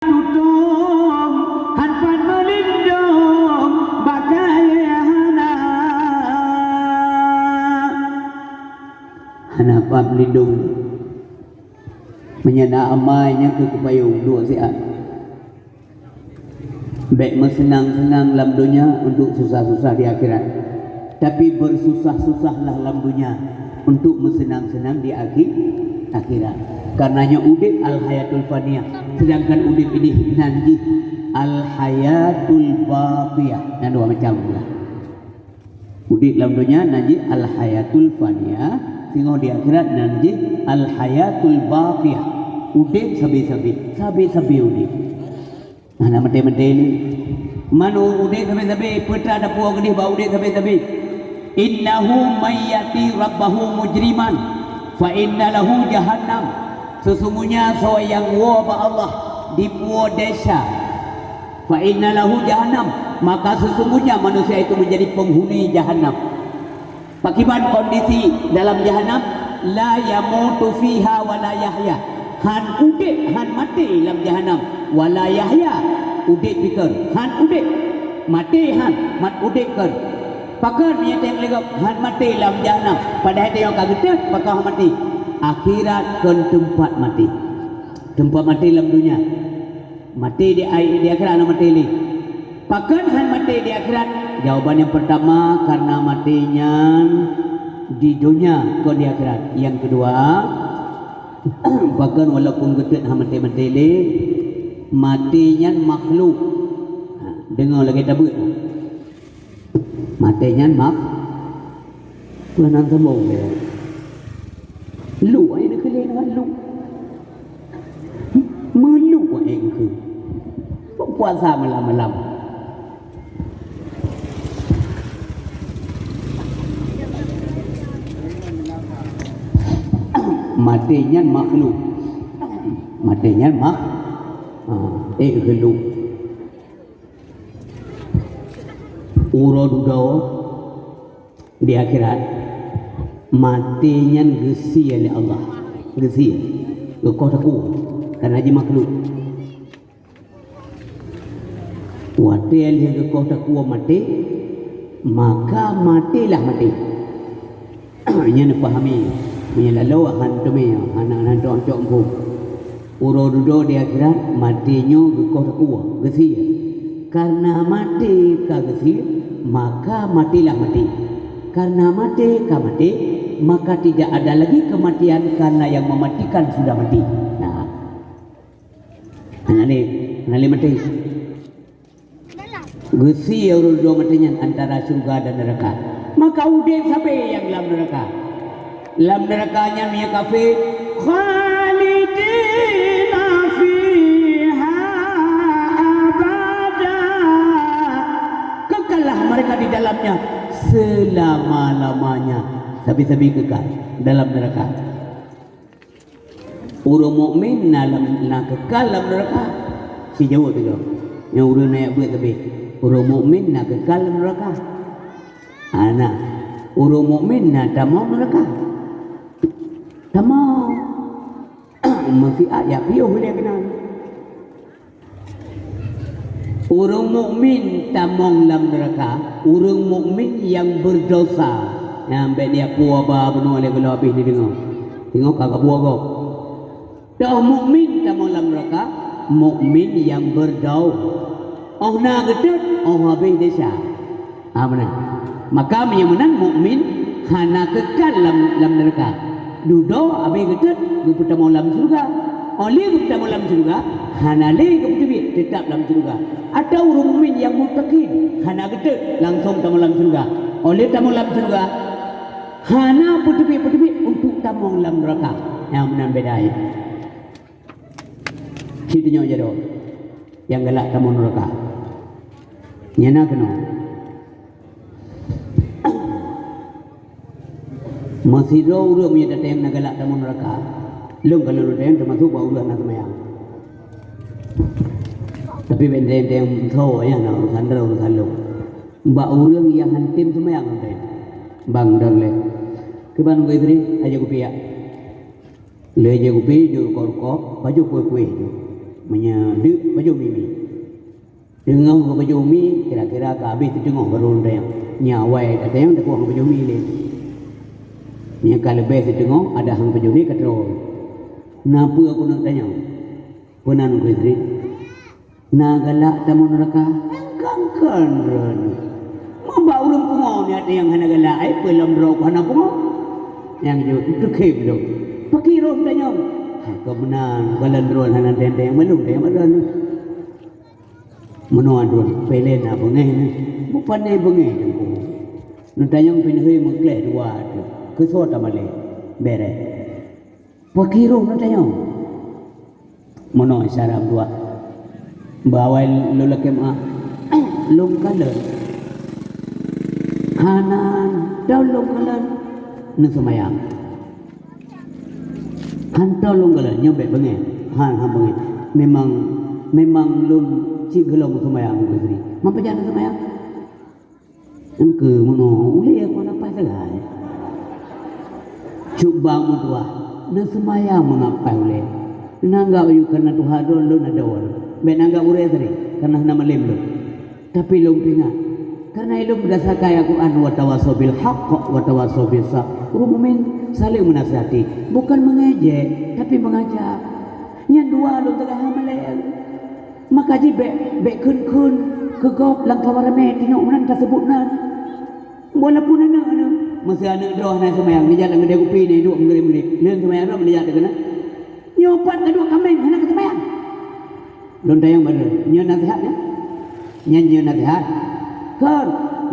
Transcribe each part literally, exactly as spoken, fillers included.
tutong, han pat meulindong bak kayèe hana. Hana pat meulindong. Meunyoe na amai nyang keu keupayong duek siat. Bèk meuseunang-seunang lam donya untuk susah-susah di akhirat. Tapi bersusah-susahlah lam donya untuk meuseunang-seunang di akhi-, akhirat. Karena nyoe udép al-hayatul faniyah, sedangkan udép idéh nan jih al-hayatul baqiyah. Nyan dua macam pula. Udép lam donya nan jih al-hayatul faniyah, singoh di akhirat nan jih al-hayatul baqiyah. Udép sabe-sabe, sabe-sabe udép. Hana maté-maté lé. Man udép sabe-sabe, peue teuma tapuwoe keudéh bak udép sabe-sabe? Innahu may ya'ti rabbahu mujriman, fa inna lahu jahannam. Sesungguhnya soe nyang woe bak Allah dipuwoe desya, fa inna lahu jahannam, maka sesungguhnya manusia itu menjadi penghuni jahannam. Pakiban kondisi dalam jahanam? La yamutu fiha wa la yahya. Han udép, han maté lam jahanam. Wa la yahya, udép pih kon. Han udép. Maté han, mat udép kon. Pakon meunyoe teuh lé gob han maté lam jahanam, padahai teuh ka geutot pakon han maté. Akhirat kon teumpat maté. Teumpat maté lam donya. Maté di, di akhirat hana maté lé. Pakon han maté di akhirat? Jawaban nyang pertama, karena maté nyan di donya, kon di akhirat. Nyang kedua, pakon walaupun geutot han maté-maté lé, maté nyan makhluk. Ha, deungoe lagèe tabeuet. Maté nyan mak-, peue nan sambông lé. Luk, ai neukheun lé nyan luk. Meuluk, ai neukheun. Puasa malam-malam. Maté nyan makhluk. Maté nyan mak-, ha, eh, kheun luk. Uroe dudoe di akhirat, maté nyan geusie lé Allah. Geusie. Geukoh takue. Karena jih makhluk. Watèe lheueh geukoh takue maté, maka matélah maté. Nyan neupahami, meunyoe laloe han teumé, hana, hana cok-cok muphom. Uroe dudoe di akhirat, maté nyoe geukoh takue, geusie. Karena maté ka geusie, maka matélah maté. Karena maté ka maté, maka tidak ada lagi kematian karena yang mematikan sudah mati. Nah. Hana lé, hana lé maté. Geusie ureueng dudoe maté nyan antara syeuruga dan neuraka. Maka udeb sabe nyang lam neuraka. Lam neuraka nyan meunyoe kafé, khalidina fiha abada. Kekallah mereka di dalamnya selama-lamanya. Sabe-sabe kekal dalam neuraka. Ureueng mukmin na lam, na keukal lam neuraka? Sijaweueb lé gob. Nyang ureueng na jak beuet leubeh. Ureueng mukmin na keukal lam neuraka? Hana. Ureueng mukmin na tamong neuraka? Tamong. Meusiat jak piôh lé keunan. Ureueng mukmin tamong lam neuraka, ureueng mukmin nyang beurdosa. Nyan bèk neujak puwoe ba bunoe lé gohlom abéh neudeungoe. Teungoh ka geupuwoe gob. Toh mukmin tamong lam neuraka, mukmin nyang beurdo-, 'oh na geutot, 'oh abéh desya. Ha, meunan. Maka meunyoe meunan, mukmin hana keukal lam, lam neuraka. Dudoe abéh geutot, geupeutamong lam syeuruga. 'Oh lheueh geupeutamong lam syeuruga, hana lé geupeuteubiet, teutap lam syeuruga. Atawa ureueng mukmin nyang muttaqin, hana geutot, langsong tamong lam syeuruga. 'Oh lheueh tamong lam syeuruga, hana peuteubiet-peuteubiet untuk tamong lam neuraka. Nyan meunan beda, ya. Cit tanyoe jaroe nyang galak tamong neuraka. Nyan na keunoe. Meusidroe ureueng meunyoe tateueng na galak tamong neuraka, lôn ka lôn teueng teumasok bak ureueng na seumayang. Tapi bèk teueng-teueng soe nyang na urusan droe urusan lôn. Bak ureueng nyang han tem seumayang lôn teueng. Bang, dang lé. Kiban geuh istri, aja kupiyak. Lheueh jeuet kupi, jeuet rukok-rukok, pajoh kueh-kueh jeuet. Meunyoe deuk pajoh mi-mi. Teungoh geupajoh mi, kira-kira ka habéh siteungoh baru lôn tanyong. Nyan awai ka tanyong, teungoh geupajoh mi lé. Nyan ka leubeh siteungoh, adak han pajoh mi ka troh. Na peue keuneuk tanyong? Peue nan keu istri? Na galak tamong neuraka? Kan, kan, droeneuh. Meubak ureuëng pungo nyan nyang hana galak, ai peue lom droe hana pungo? Nyang jeuet teukhém lom. Pakri roh tanyong. Hai, keu meunan, goh lom droe hana teunteng, meulom teunteng droeneuh. Meunoe droe, peue lé na beungéh nyoe. Bukon beungéh teungku. Neutanyong pih neuhôi meukleh dua tu. Keusoe tamalée. Bereh. Pakri roh neutanyong. Meunoe syara dua. Bak awai lôn lakée meu'ah. Lôn kalon. Hana tao lôn kalon. Neuseumayang. Han tao lôn kalon, nyoe bék beungéh. Han, han beungéh. Memang, memang lôn cit gohlom seumayang, Guru Sri. Mapa jak neuseumayang? Engkeu meunoe, ulée kon apa sagai. Cuba meutuah, neuseumayang meungapai ulée. Neunanggap yue kana tuha droe lôn adoe. Bék neunanggap ureuëng sri, kana hana malém lôn. Tapi lôn peuingat, kareuna ilôn meudasarkan Al-Quran, "Wa tawasau bil haqq, wa tawasau bis sabr." Ureuëng mukmin saling menasihati, bukan mengejek, tapi mengajak. Nyan dua lôn teuka hana malém. Maka jih bék, bék kheun-kheun keu gob lam kawan ramé tinok meunan taseubut nan. Walaupun aneuk-aneuk, meuseu aneuk droe hana seumayang, neujak lam keudè kupi, neuduek meungeurib-ngeurib, lheueh seumayang droe neujak keunan. Nyoe pat ka duek kaméng hana geuseumayang. Lôn tanyong bak droe, nyoe naseuhat nyan? Nyan nyoe naseuhat? Kon,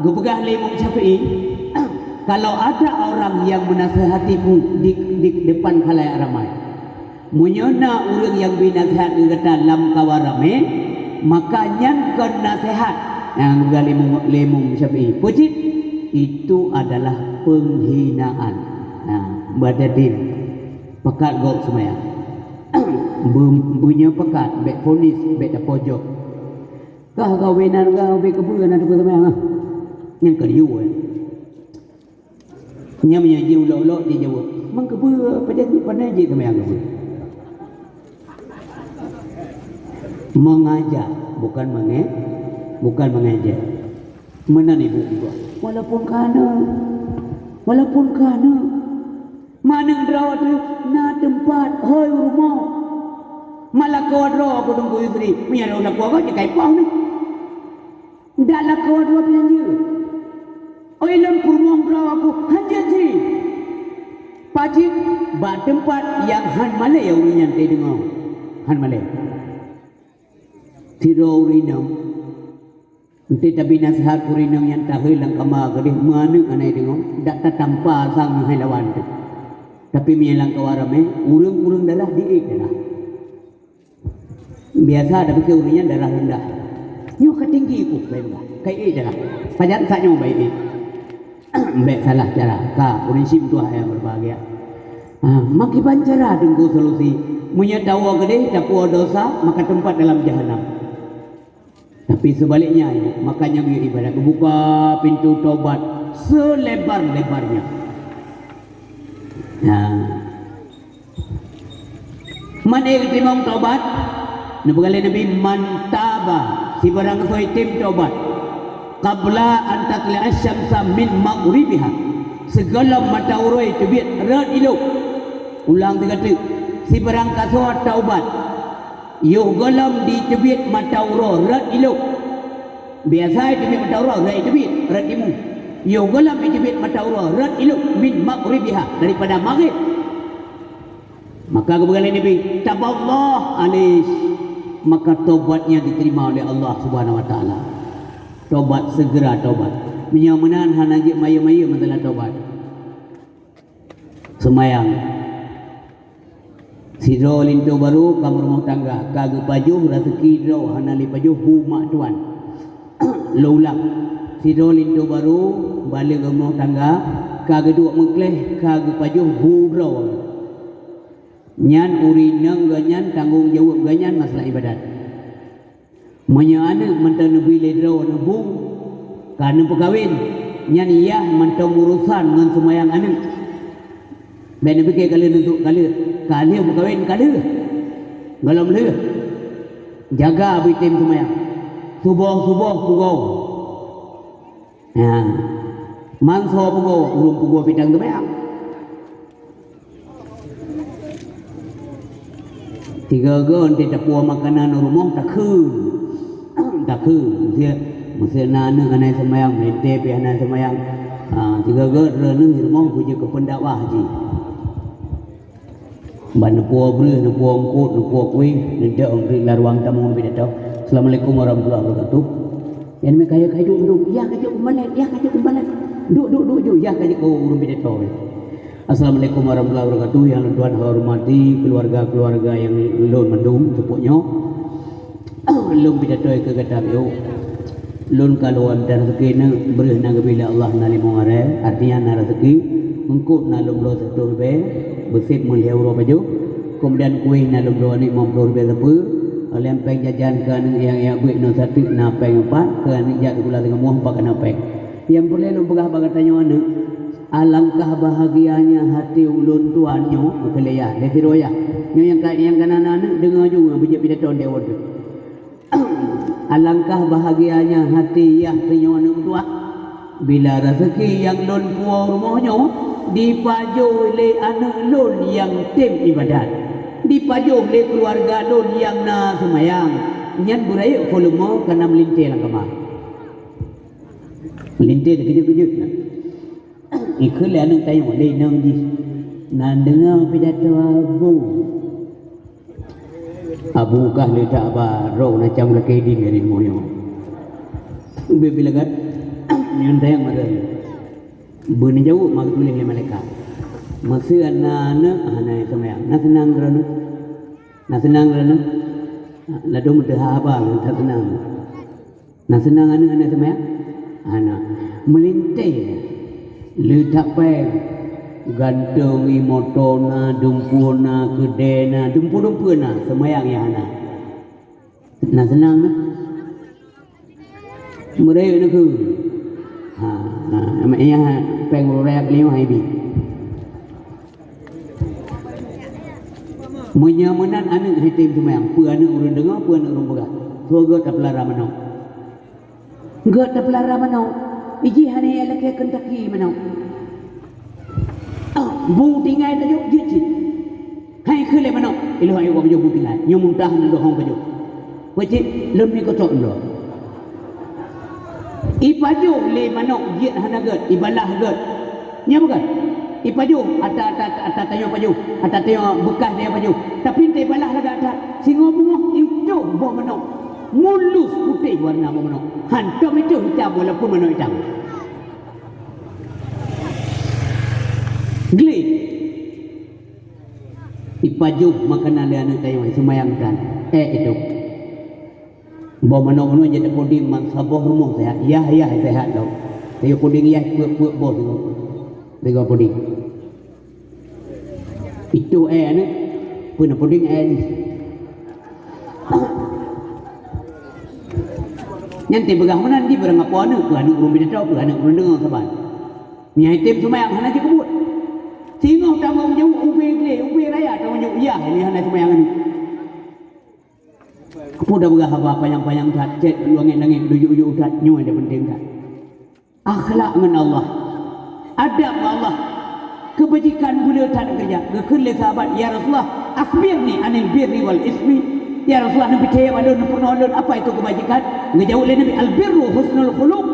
geupeugah lé Imam Syafi'i, kalau ada orang yang menasihatimu di, di depan khalayak ramai, meunyoe na ureuëng nyang bri naseuhat keu gata lam kawan ramé, maka nyan kon naseuhat. Nyang geupeugah lé Imam, lé Imam Syafi'i, peue cit? Itu adalah penghinaan. Nah, berarti pakat gob seumayang. Be-, beunyoe pakat, bék fonis, bék tapojok. Kah gawénan gawé keubeue na teupeu seumayang, ah? Nyang keudua, eh. Nyan meunyoe jiulok-ulok jijaweueb, "Meukeubeu pajan jih, pane jih seumayang keubeue?" Mengajak, bukan menge-, bukan mengejek. Meunan ibu juga. Walaupun ka aneuk, walaupun ka aneuk, ma aneuk droe teuh na teumpat, hôi rumoh. Ma lakoe droe aku Teungku Yusri, meunyoe lakoe aku jih ka ipoh nyoe. Dak lakoe droe pih hanjeuet. Oi lôn peurumoh droe aku hanjeuet jih. Pajeuet bak teumpat nyang han malée ureuëng nyan teudeungoe. Han malée. Sidroe ureuëng inong, eunteuk tabi naseuhat ureuëng inong nyan tahôi lam kama keudeh meuaneuk hana jideungoe, dak tatampa sang hai lawan teuh. Tapi meunyoe lam kawan ramé, ureuëng-ureuëng darah jiék darah. Biasa tapike ureuëng nyan darah reundah. Nyoe ka tinggi ku, baik bah. Ka ék darah. Pajan sak nyoe baik ék. Bék salah cara. Ka, ureuëng syiek tuha nyang berbahagia. Ha, makiban cara teungku solusi. Meunyoe tawoe keudeh, tapuwoe dosa, maka teumpat dalam jahanam. Tapi seubaliknya, makanya beu ibadat, buka pintu tobat selebar-lebarnya. Nah. Man ék geutimong tobat? Neupeugah lé Nabi, "Man taba," sibarang soe tem tobat, "qabla an tatlu'a asy-syamsu min maghribiha," sigohlom mata uroe teubiet rot ilok. Ulang sigoe teuk, sibarang kasoe taubat, yoh gohlom jiteubiet mata uroe rot ilok. Biasa jiteubiet mata uroe rot teubiet, rot timu. Yoh gohlom jiteubiet mata uroe rot ilok min maghribiha, daripada maghrib. Maka geupeugah lé Nabi, "Taballah alaih," maka tobatnya diterima oleh Allah Subhanahu wa Taala. Tobat, segera tobat. Meunyoe meunan hana jeuet mayeu-mayeu masalah tobat. Seumayang. Sidroe linto barô ka meurumoh tangga, ka geupajoh raseuki droe hana lé pajoh bu mak tuan. Lôn ulang. Sidroe linto barô baleueng rumoh tangga, ka geuduek meukleh, ka geupajoh bu droe. Nyan ureuëng inong geuh nyan tanggong jaweueb geuh nyan masalah ibadat. Meunyoe aneuk mantong neubri lé droe neubu, ka neupeukawen, nyan yah mantong urosan ngon seumayang aneuk. Bék neupike ka lheueh neutôk ka lheueh, ka lheueh meukawen ka lheueh. Gohlom lheueh. Jaga beutem seumayang. Suboh-suboh pugoe. Nah, mansoe pugoe, ureuëng pugoe pitang seumayang. Tiga-tiga, 'oh tapuwoe makanan u rumoh, takheun. Takheun. Meusé, meusé na aneuëk hana seumayang, meulintée pih hana seumayang. Ha, tiga-tiga, droeneueh di rumoh, beujeuet keu peundakwah jih. Ban neupuwoe breueh, neupuwoe eungkot, neupuwoe kueh, neudok di lam ruang tamu, neupidato. "Assalamualaikum warahmatullahi wabarakatuh." Nyang meukayu-kayu duek, ya kayu keumalai, ya kayu keumalai. Duek, duek, duek, duek, ya kayu keu ureuëng pidato. "Assalamualaikum warahmatullahi wabarakatuh. Yang lôn tuan hormati, keluarga-keluarga nyang lôn mandum seupôt nyoe. Lôn pidato keu gata yoh. Lôn ka lôn mita raseuki neuh, breueh na geubri lé Allah na limong arée, artinya na raseuki, eungkot na lôn bloe siratoh ribée, beusit meulhée uroe pajoh, keumudian kueh na lôn bloe limong ploh ribée sapeue, lom péng jajan keu aneuëk nyang jak beuet nyoe sateuk na péng empat, keu aneuëk jak sikula singoh muah empat keuh na péng. Nyang peureulée lôn peugah bak gata nyoe aneuëk, alangkah bahagianya hati ulôn tuan nyoe, meukeulée yah, lé sidroe yah. Nyoe nyang ka, nyang ka na aneuëk deungoe ju nyang beujeuet pidato lé ulôn tu. Alangkah bahagianya hati yah tanyoe aneuëk meutuah, bila raseuki nyang lôn puwoe rumoh nyoe dipajoh lé aneuëk lôn nyang tem iébadat, dipajoh lé keuluwarga lôn nyang na seumayang. Nyan beurayeuk volume ka na meulintée lam kama. Meulintée teukeujot-keujot na. Ikheun lé aneuëk tanyoe lé inong jih, na deungoe pidato Abu. Abu kah leutak ba droe na cang lakée ding dari moyo. Ubé-bé lagée nyan tayang mata. Beuneujaweub maka tuléh lé malaikat. Meusé na aneuëk hana seumayang. Na seunang droeneueh? Na seunang droeneueh? Ladôm teuhaba lôn that seunang. Na seunang aneuëk hana seumayang? Hana. Meulintée. Leutak péng. Gantong i moto na, dumpeue na, keudée na, dumpeue-dumpeue na, seumayang nyang hana. Na seunang na? Meurayeuk na keu. Ha, ha, mak ayah péng raya keliung hai bi. Meunyoe meunan aneuëk hai tem seumayang, peue aneuëk ureuëng deungoe, peue aneuëk ureuëng peugah. Soe geuh tapeulara manok. Geuh tapeulara manok. Ijih hana ilakée keundaki manok. Ah, bu tinggai tajok jeuet cit. Hai kheun lé manok, ilôn ayok pajoh bu tinggai. Nyoe muntah neudohong pajoh. Peucit lôn mi keutok nyoe. Ipajoh lé manok jeuet hana gét, ibalah gét. Nyan bukan? Ipajoh ata, ata, ata, ata tanyoe pajoh, ata tanyoe beukah tanyoe pajoh. Tapi teubalah lagak that, singoh beungoh ijoh boh manok. Mulus putéh warna boh manok. Hantom ijoh itam walaupun manok itam. Gleh. Ipajoh makanan lé aneuëk tanyoe seumayang tan. Eh, itu. Boh manok nyoe jeuet tapuding ban saboh rumoh seuhat. Yah, yah seuhat lom. Lagée puding yah peuet-peuet boh singoh. Lagée puding. Itu eh aneuëk. Peue na puding eh jih. Nyan teupeugah meunan jih barang apo aneuëk, peue aneuëk ureuëng bidatoe, peue aneuëk ureuëng deungoe saban. Meunyo item seumayang hana jikeubuet. Singoh tanggong jaweueb ubé gleh, ubé raya tanggong jaweueb yah, ini hana seumayang aneuëk. Peue tapeugah haba panyang-panyang that, cit langét-langét, ujuk-ujuk that, nyoe nyang peunteng that. Akhlak ngon Allah. Adab ngon Allah. Keubajikan buleue that geukeureuja. Geukheun lé sahabat, "Ya Rasulullah, akhbirni anil birri wal ismi." "Ya Rasulullah, neupeucaya bak lôn, neupeurunoe lôn, apa itu keubajikan?" Geujaweueb lé Nabi, "Al birru husnul khuluq."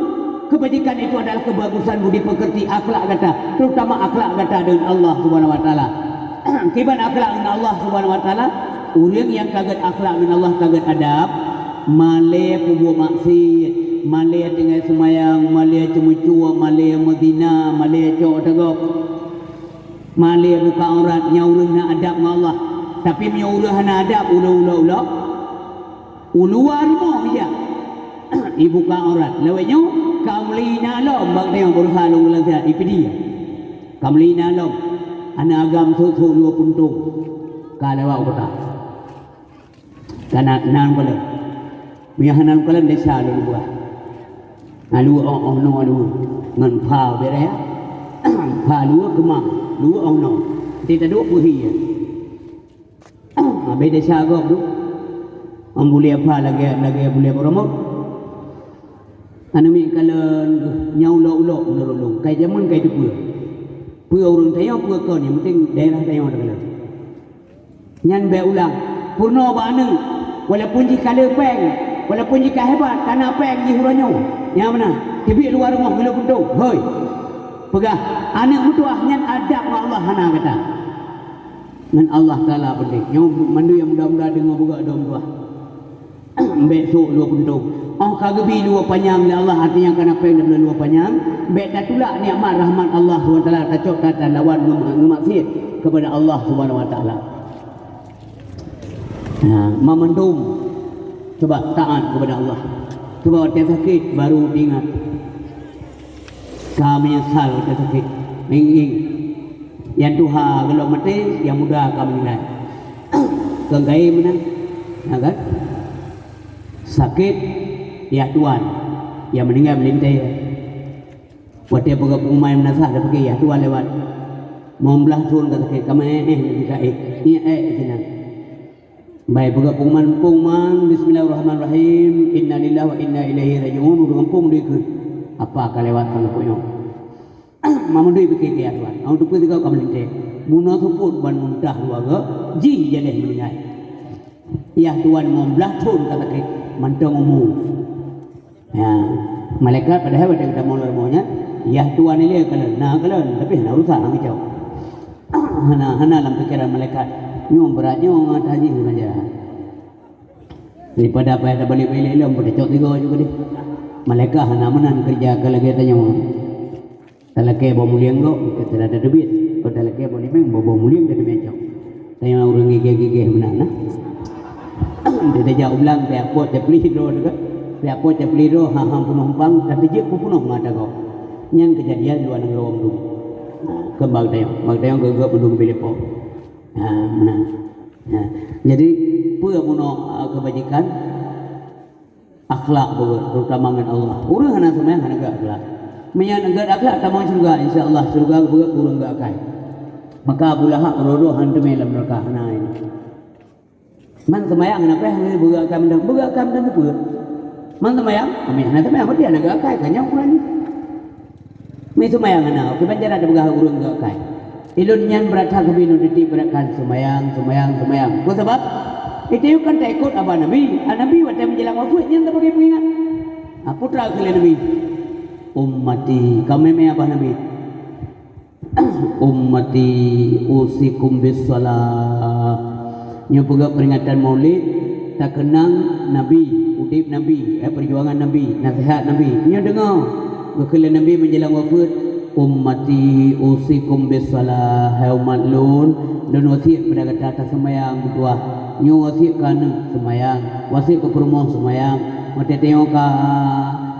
Keubajikan itu adalah keubagusan budi peukeurti akhlak gata, terutama akhlak gata deungon Allah Subhanahu wa Taala. Kiban akhlak ngon Allah Subhanahu wa Taala, ureuëng nyang ka gét akhlak ngon Allah, ka gét adab, malée peubuet maksiet, malée tinggai seumayang, malée ceumeucue, malée meuzina, malée cok teugok, malée buka aurat, nyan ureuëng na adab ngon Allah. Tapi meunyoe ureuëng hana adab, ulok-ulok-ulok, u luwa rumoh ija ibuka aurat. Lawét nyoe ka meuli na lom bak tanyoe beureuha lôn geulansia ipeudie. Ka meuli na lom, aneuëk agam sot-sot dua puntông ka lewat u kota. Ka na, na lôn kalon. Meunyo hana lôn kalon desya lôn buah. Alu oh, oh no alu ngon pha bere. Pha lu keumah, lu oh no. Ti taduek peuhi. Habéh desya gob tu. Ôn bulèe pha lagèe, lagèe bulèe beureumoh. Aneuk miet kalon nyoe ulok-ulok meunurot lôn. Kai jameun kai teupeue. Peue ureueng tanyoe, peue kon, nyang penting daerah tanyoe takalon. Nyan bèk ulang. Peurunoe bak aneuk, walaupun jih ka le pèng, walaupun jih ka hebat, ka na pèng jih uroe nyoe. Nyang meunan, teubiet luwa rumoh geulheueh puntông. Hôi! Peugah, aneuk meutuah nyan adab ngon Allah hana gata. Ngon Allah Taala penting. Nyoe mandum nyang muda-muda deungoe beugöt dong tuah. Bèk sôk luwa puntông. Óh ka geubi luwa panyang lé Allah, artinya ka na pèng daripada luwa panyang, bèk tatulak nikmat rahmat Allah subhanahu wa taala, tacok that lawan ngeuma-, ngeumaksiat keupada Allah subhanahu wa taala. Ha, mamandum cuba taat keupada Allah. Cuba watèe sakét baru teuingat. Ka meunyeusal watèe sakét, ngieng-ngieng. Nyang tuha gohlom maté, nyang muda ka meuninggai. Kon kayém meunan, na kan? Sakét, yah tuan, nyang meuninggai meulintèe. Watèe peugah pengumuman meunasah, tapiké yah tuan lewat. Limong blaih thôn ka sakét, ka meu'éh-éh, ka éh, éh, éh sinan. Bai peugah pengumuman, pengumuman, "Bismillahirrahmanirrahim. Innalillahi wa inna ilaihi raji'un." Ureueng gampông dikeue. Apa ka lewat ka geupeunyong? Mamandum piké keu yah tuan. Awak teupeue sigoe ka meulintèe. Bunoe seupôt ban muntah luwa geuh, jih jadeh meuninggai. Yah tuan limong blaih thôn ka sakét, mantong umu. Ya, malaikat padahai watèe geutamong lam rumoh nyan, yah tuan ilèe kalon, na kalon, tapi hana urusan, hana geucok. Hana, hana lam pikeran malaikat. Nyoe brat nyoe ngon tajih manja. Daripada payah tabalek-balek lom, pada cok tiga juga deh. Malaikat hana meunan kerja ka lagèe tanyoe. Talakèe boh mulieng gob, ka teubiet. Kon talakèe boh limeng, boh-boh mulieng ka teubiet cok. Tanyoe ureueng gigèh-gigèh meunan nah. Dia tajak u blang, tajak pot, tapeulih droe teuka. Tajak pot, tapeulih droe, ha-ha peunoh umpang, tateujeuet peupunoh mata gob. Nyan keujadian luwa nanggroe mandum. Ha, keu bak tanyoe, bak tanyoe geuh-geuh mandum bilék po. Ha, meunan. Ha. Jadi, peue bunoe, a, keubajikan? Akhlak beugöt, terutama ngon Allah. Ureueng hana seumayang hana geuakhlak. Meunyo geuakhlak tamong syeuruga, insya Allah syeuruga beugöt ureueng geuakai. Maka Abu Lahab roh-roh han teumé lam neuraka hana nyan. Man seumayang hana payah beugeuakai mantong, beugeuakai mantong teupeue. Man seumayang, kami hana seumayang, berarti hana geuakai, kan nyan ukuran nyan. Meuseumbayang hana, oke, ban cara tapeugah ureueng geuakai. Ulôn nyan brat that keubiet lôn teutab brat that seumayang, seumayang, seumayang. Peue sabab? Itu kan taikot haba Nabi. Ah, Nabi watèe meujalan wafeuet nyan tabagi peuingat. Ah, peue geukheun lé Nabi? Ummati, ka meu'én haba Nabi. Ummati usikum bis shalah. Nyoe peugah peringatan Maulid, takeunang Nabi, udép Nabi, eh, peujuangan Nabi, naseuhat Nabi. Nyoe deungoe, geukheun lé Nabi meujalan wafeuet, "Ummati usikum bis shalah," hai umat lôn, lôn wasiet keupada gata taseumayang meutuah. Nyoe wasiet keu aneuk seumayang, wasiet keu peurumoh seumayang. Watèe tanyoe ka,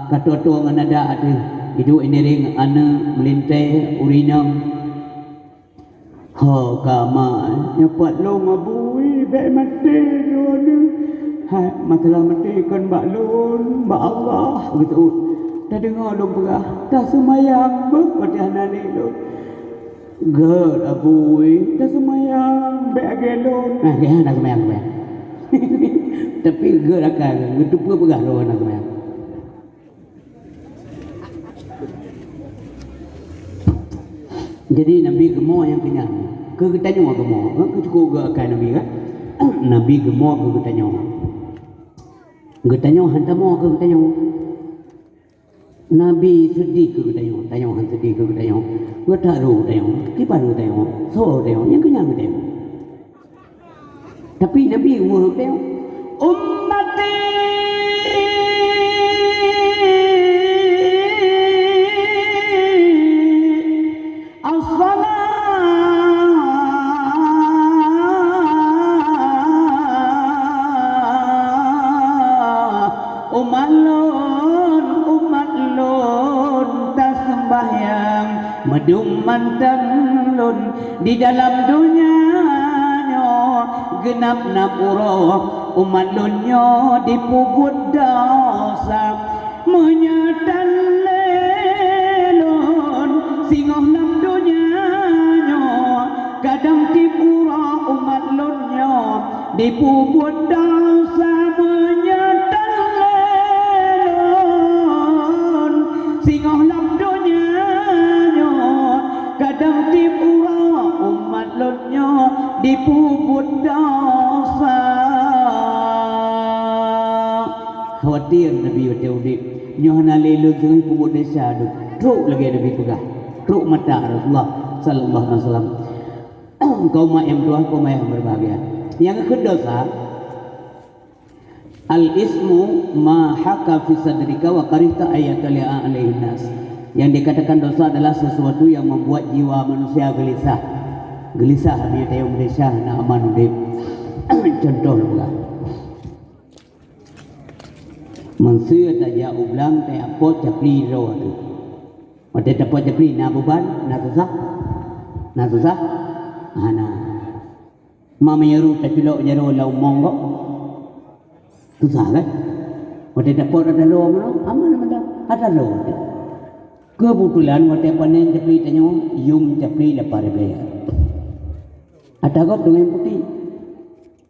ka tuha-tuha ngon adat ateueh, iduek ineureng aneuk meulintèe ureueng inong. Ho ka ma, nyoe pat lôn Abu, bèk maté droeneuh. Hai, masalah maté kon bak lôn, bak Allah, geuteuôt. Tadeungoe lôn peugah, taseumayang beuh watèe hana aneuk lôn. Gèt Abu, taseumayang bèk lagèe lôn. Nah, keu hana seumayang, seumayang. Tapi gèt akai, geuteupeue peugah lôn hana seumayang. Jadi, Nabi geumo nyang keu nyan. Keu geutanyoe geumo, kan? Keu cukôp geuakai Nabi, kan? Nabi geumo keu geutanyoe. Geutanyoe han tamo keu geutanyoe. Nabi seudeh keu geutanyoe, tanyoe han seudeh keu geutanyoe. Geutarô geutanyoe, kiban geutanyoe, soe geutanyoe, nyang keu nyan geutanyoe. Tapi Nabi geupeugah, "Ummati as-shalah." Umat lôn, umat lôn, taseumbahyang meudum mantong lôn. Di dalam donya nyoe geunap-nap uroe umat lôn nyoe jipeubuet desya. Meunyoe tan lé lôn singoh lam donya nyoe, kadang tiep uroe umat lôn nyoe jipeubuet desya. Khawatir Nabi watée udeb. Nyoe hana lé lôn singoh peubuet desya deuh. Trok lagée Nabi peugah. Trok mata Rasulullah sallallahu alaihi wasallam. Kaum mak nyang tuha, kaum mak nyang berbahagia. Nyang keu dosa, al-ismu ma haka fi sadrika wa karihta ayatali'a alaihin nas. Yang dikatakan dosa adalah sesuatu yang membuat jiwa manusia gelisah. Gelisah, meunyoe tayong Malaysia hana aman udeb. Contoh lôn peugah. Meuseu tajak u blang, tajak pot capli droe teuh. Watée tapot capli, na beuban, na susah? Na susah? Hana. Ma meunyoe taculok jaroe lam umong gob, susah kan? Watée tapot ata droe meunoe, aman mantong, ata droe teuh. Keubeutulan watée panen capli tanyoe, yum capli lapan ribée. Ata gob teungoh putéh.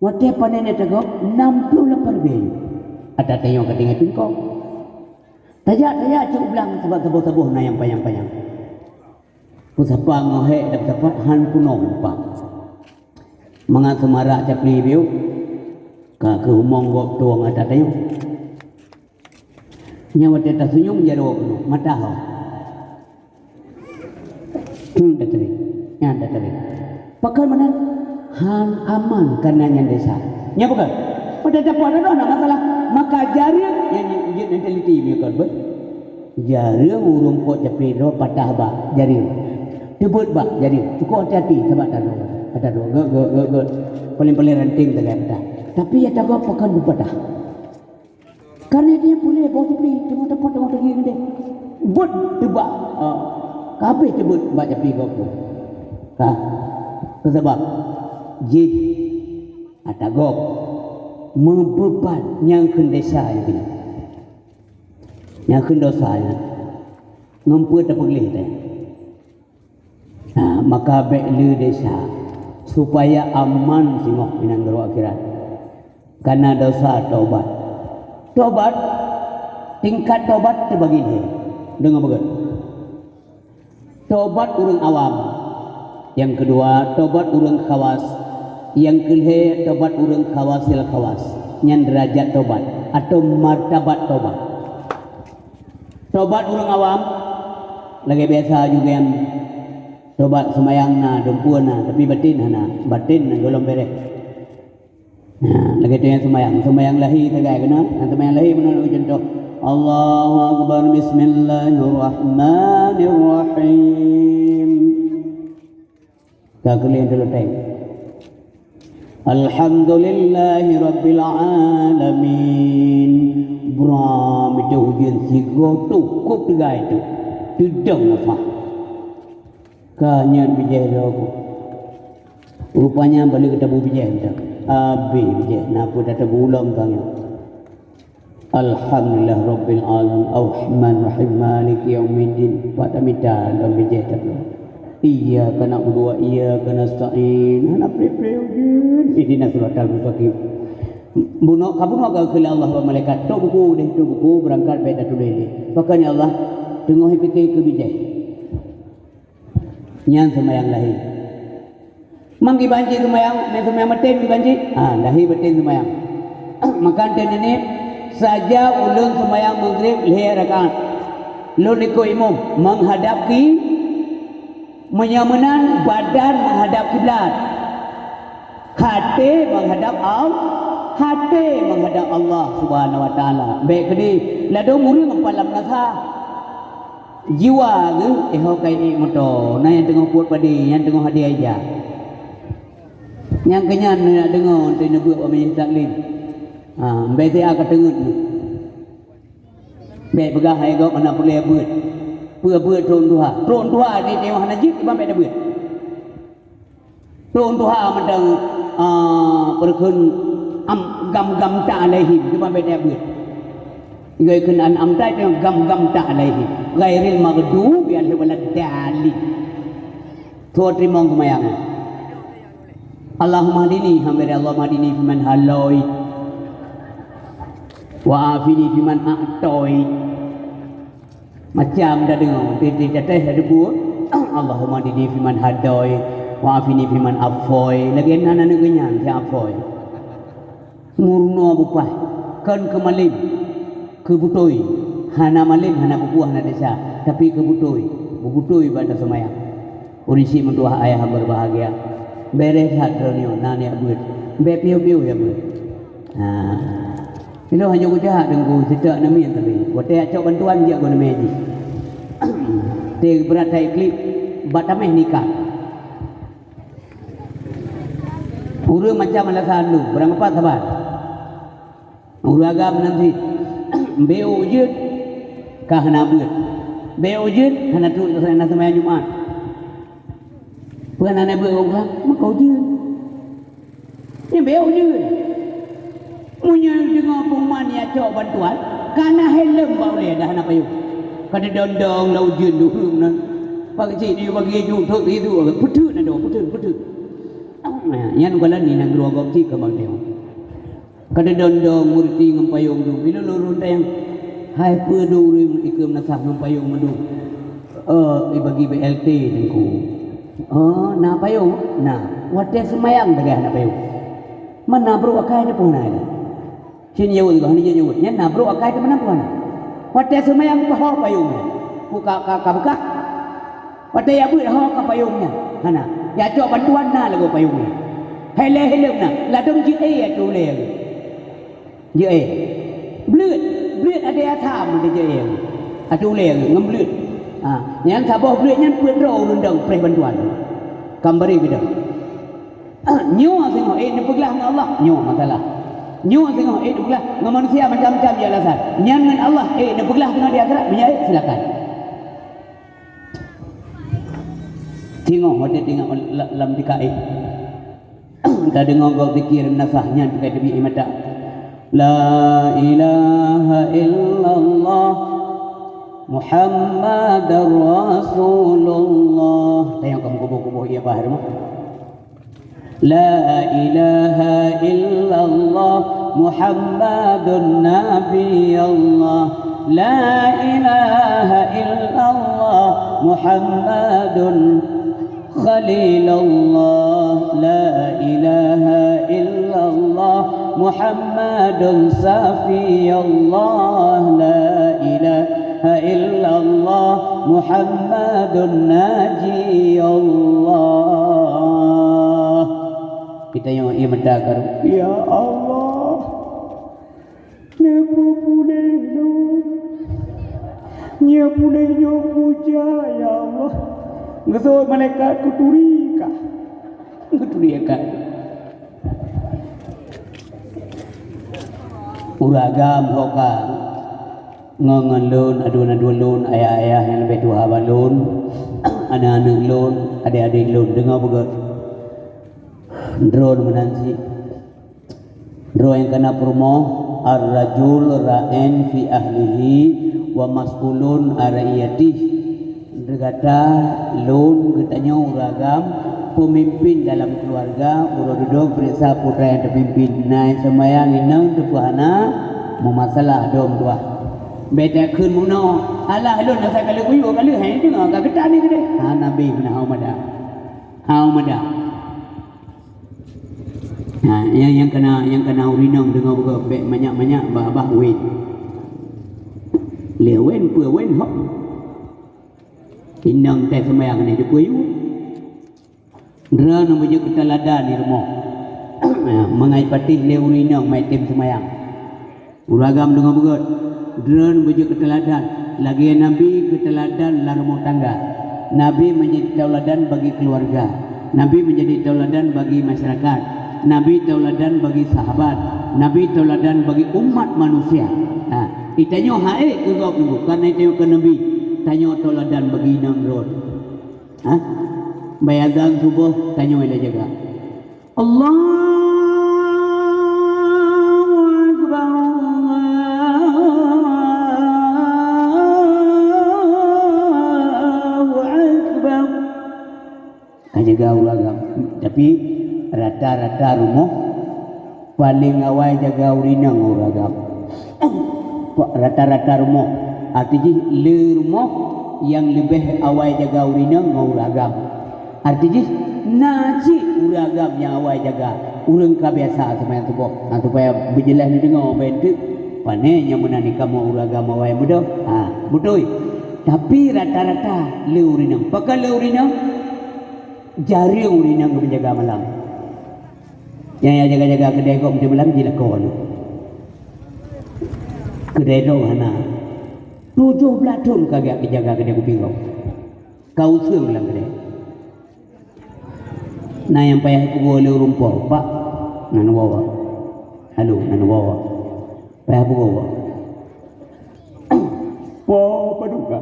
Watée panen ata gob, nam ploh lapan ribée. Ata tanyoe ka tinggai pingkong. Tajak-tajak cok blang sabab saboh-saboh na nyang panyang-panyang. Peusapa ngon hék dan peusapa han peunoh upah. Mangat seumarak capli biôk, ka keuh umong gob tueng ata tanyoe. Nyan watée tasunyueng jaroe keunoe, mata ho. Hmm, tateubiet. Nyan tateubiet. Pakon meunan? Han aman kana nyan desya. Nyan pakon? Watée tapot ata droe na masalah. Maka jareueng nyan jeuet mentaliti meunyoe kon beuet. Jareueng ureuëng pot capli droe patah bak jareueng. Teubeuet bak jareueng. Cukup hati-hati sabab ata droe. Ata droe. Gét, gét, gét, gét. Paléng-paléng ranting sagai patah. Tapi ata gob pakon beupatah. Karena dia boleh bawa teupli, teungoh teupot, teungoh teupli ngon dia. Buet teubak, ah, ka habéh teubeuet bak teupli gob tu. Ka. Keusabab jih ata gob meubeuban nyang kheun desya nyang keunan. Nyang kheun dosa nyan. Ngon peue tapeugleh teuh? Nah, maka bék le desya, supaya aman singoh inong nanggroe akhirat. Kana dosa tobat. Tobat, tingkat tobat teubagi lhée. Deungoe beugét. Tobat ureuëng awam. Nyang keudua, tobat ureuëng khawas. Nyang keulhée, tobat ureuëng khawasil khawas. Nyan deurajat tobat atau martabat tobat. Tobat ureuëng awam, lagée biasa juga nyan. Tobat seumayang na, dumpeue na, tapi baten hana. Baten na gohlom béréh. Nah, lagée tu nyang seumayang. Seumayang lahé sagai keunan. Nyang seumayang lahé meunan lagée contoh. Allahu Akbar, Bismillahirrahmanirrahim. Ka keuleng teuleuteng. Alhamdulillahi Rabbil Alamin. Bram itu ujeuen sigoe tu, kop teugai tu. Teudong nafah. Ka nyan bijéh droe ku. Rupanya balik ke tabu bijéh dah. Habéh bijéh, na peue dah tabu ulông tanyoe. Alhamdulillah Rabbil Alamin, Ar-Rahman Rahim, Maliki Yaumiddin. Pat tamita lom bijéh tapeugah, "Iyyaka na'budu wa iyyaka nasta'in." Hana preh-preh ujeuen. Ihdinas siratal mustaqim. Bunoe, ka bunoe ka kheun lé Allah bak malaikat, "Trok buku deh, trok buku, beurangkat bék tatuléh lé." Pakon ya Allah, teungoh ipike keu bijéh. Nyan seumayang lahé. Mang kiban cit seumayang, meunan seumayang baten kiban cit? Ah, lahé baten seumayang. Maka teuh nyan, saja ulôn seumayang Maghrib lhée rakaat. Lôn ikot imum menghadap ki-, meunyoe meunan badan menghadap kiblat. Haté menghadap Al-, haté menghadap Allah Subhanahu wa Taala. Bék keudeh ladôm ureuëng palam nasa. Jiwa geuh, eh, ho kai ék moto, na nyang teungoh puet padé, nyang teungoh hadé ija. Nyang keunyan neudeungoe teuh neubeuet bak majelis taklim. Ha, mbé siat ka teungeut nyoe. Bék peugah hai gob hana peureulée beuet. Peue beuet trok tuha. Trok tuha di teungoh hana jeuet, iban bék tabeuet. Lôn tuha mantong, ah, peureukeun am-, gam-gam ta alaihim, teuma beda beuet. Geukeun an-, am ta itu gam-gam ta alaihim. Ghairil maghdubi alaihim waladdallin. Tuha teurimong seumayang. Allahumma hdini, hamba Allah, hdini fiman haloi. Wa afini fiman a'toi. Macam tadeungoe, di, di ateueh tadeungoe, "Allahumma hdini fiman hadoi, wa afini fiman afoi." Lagée nan aneuk geuh nyan si afoi. Meurunoe beupaih, kon keu malem. Keu beutôi, hana malem, hana peupuih, hana desya, tapi keu beutôi, beutôi bak taseumayang. Ureueng syiek meutuwah ayah berbahagia, beureh that droeneuh na neujak beuet, bèk piôh-piôh jak beuet. Ha. Ilôn hana kujak Teungku, seutôt neumien tapi watèe jak cok bantuan jak goe neumien jih. Teuh brat that klip bak tamèh nikah. Ureueng macam alasan lôn, barangkapat saban. Ureueng agam nan cit, bèk ujeuen ka hana beuet. Bèk ujeuen hana trok na seumayang Jumat. Peue hana beuet ureueng agam? Meuka ujeuen. Nyan bèk ujeuen. Meunyoe deungoe pengumuman jak cok bantuan, ka na helm bak ulèe dah hana payong. Ka teudong-dong lam ujeuen duek ureueng nan. Pak cit di bagi ju thot itu, peuteuk na dong, peuteuk, peuteuk. Nyan kalon ni nanggroe gob cit ka bang tengok. Ka teudong-dong meureuti ngon payong dum. Bila lôn rundeng, hai peue dum ureueng ikeu meunasah ngon payong meudum. Oh, ibagi B L T Teungku. Oh, na payong? Na. Watèe seumayang teuka hana payong. Mana brôk akai teuh peue na nyan? Cit jaweueb, hana jaweueb. Nyan na brôk akai teuh meunan peue na. Watèe seumayang peue ho payong nyan? Peue ka, ka, ka beukah? Watèe jak beuet ho ka payong nyan? Hana. Jak cok bantuan na lagoe payong nyan. Helm-helm na, ladôm jeuet éh ateueh ulèe geuh. Jeuet éh. Bleuet, bleuet adak asam jeuet éh geuh. Ateueh ulèe geuh ngon bleuet. Ha, nyan saboh bleuet nyan peuet droe ureueng dong preh bantuan. Ka bri keudong. Nyoe singoh ék neupeuglah ngon Allah, nyoe masalah. Nyoe singoh ék neupeuglah ngon manusia macam-macam jih alasan. Nyan ngon Allah ék neupeuglah singoh di akhirat, meunyoe ék silakan. Singoh watèe teuingat lam, lam tika éh. Tadeungoe gob zikir meunasah nyan teuka teubiet mata. La ilaha illallah Muhammadar Rasulullah. Tanyong kamoe kuboh-kuboh ié bah rumoh. لا إله إلا الله محمد نبي الله. لا إله إلا الله محمد خليل الله. لا إله إلا الله محمد صفي الله. لا إله إلا الله محمد نجي الله. Geutanyoe ié mata karu. Ya Allah, neupeupuléh lôn. Nyoe puléh nyoe puja, ya Allah. Geuseuôt malaikat kuturi kah. Kuturi kah. Ureueng agam ho ka. Ngon, ngon lôn, aduen-aduen lôn, ayah-ayah nyang leubeh tuha bak lôn, aneuk-aneuk lôn, adék-adék lôn, deungoe beugét. Droeneuh meunan cit. Droe nyang kana peurumoh, ar-rajul ra'in fi ahlihi wa mas'ulun an ra'iyatihi. Gata, lôn, geutanyoe ureueng agam, peumimpin dalam keuluwarga, uroe dudoe peuriksa peue nyang teupimpin. Na nyang seumayang inong teupeue hana, meumasalah dom tuah. Bèk takheun meunoe, alah lôn asai ka lheueh kuyue ka lheueh, hai deungoe ka geutanyoe keudeh. Hana bèh meunan hana mada. Hana mada. Nah, nyang, nyang kana, nyang kana ureueng inong deungoe beugét bèk manyak-manyak bah-bah wén. Lé wén peue wén hok. Inong teuh seumayang nyan dipeuyue. Droeneuh beujeuet keu teuladan di rumoh. Mangat patéh lé ureueng inong mai tem seumayang. Ureueng agam deungoe beugét. Droeneuh beujeuet keu teuladan. Lagèe Nabi keu teuladan lam rumoh tangga. Nabi menjadi tauladan bagi keuluwarga. Nabi menjadi tauladan bagi masyarakat. Nabi tauladan bagi sahabat. Nabi tauladan bagi umat manusia. Ha, geutanyoe han ék keu gob nunggu, karena geutanyoe keu Nabi. Tanyoe tauladan bagi inong droe. Ha? Bak azan suboh, tanyoe lé jaga. Allahu Akbar, Allahu Akbar. Ka jaga ureueng agam. Tapi rata-rata rumoh, paleng awai jaga ureueng inong ureueng agam. Rata-rata rumoh. Arti jih, le rumoh nyang leubeh awai jaga ureueng inong ngon ureueng agam. Arti jih, na cit ureueng agam nyang awai jaga, ureueng ka biasa seumayang suboh. Ha, supaya beujeulaih neudeungoe bak enteuk. Pane nyang meunan di kamoe ureueng agam awai muda. Ha, beutôi. Tapi rata-rata le ureueng inong. Pakon le ureueng inong? Jareueng ureueng inong geujaga malam. Nyang jaga-jaga keudè gob di malam jilakoe. Keudè droe hana. Tujoh blaih thon ka geujak geujaga keudè kupi gob. Ka useueng lam keudè. Na nyang payah peugoe lé ureueng po, "Pak, nan woe." "Halo, nan woe." Payah peugoe. "Po padum ka?"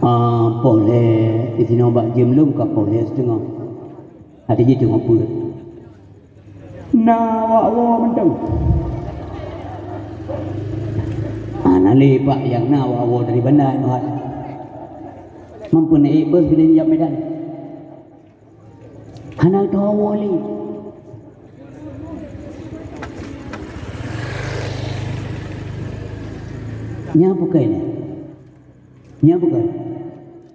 "Ah, poh lhèe, disinoe bak jeuem lom ka poh lhèe siteungoh." Hati jih teungoh peuet. "Na awak woe mantong?" "Hana lé, Pak, nyang na awak woe dari Banda nyoe." Mampu naik bus bila nijak Medan. Hana teuwoe lé. Nyan bukai nyan. Nyan bukai.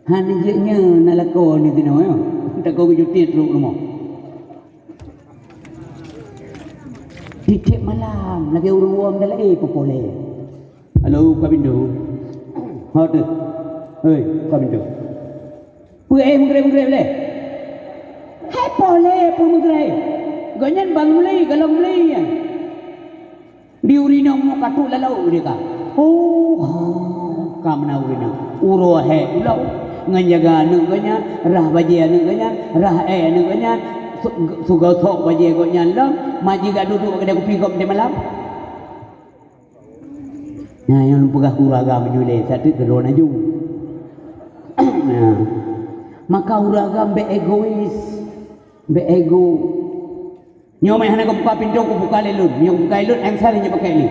Hana jeuet nyan na lakoe ni tinoe, ya. Takot geujutiet trok rumoh. Tiep-tiep malam lagèe ureueng awam dalam, eh, peupoleh. "Halo, buka pintu." "Ho teuh." "Hei, buka pintu." "Peue, eh, meugreb-meugreb lé?" "Hai poleh, peue meugreb? Gobnyan ban meuli, golom meuli nyan." Di ureueng inong nyoe ka trok lam laôt geude ka. Oh, ka meunan ureueng inong. Uroe hék uroe ngon jaga aneuk geuh nyan, rhah bajèe aneuk geuh nyan, rhah èe aneuk geuh nyan, su-, sugosok bajèe gobnyan lom, ma jigat duek-duek bak keudè kupi gob di malam. Nyan nyang lôn peugah guru agam meunyoe lé, sateuk keudroe laju. Nah, maka ureueng agam bèk egois, bèk ego. Nyoe meuhana kubuka pintoe, kubuka lé lôn. Nyoe kubuka lé lôn, eng salah nyoe pakai lé.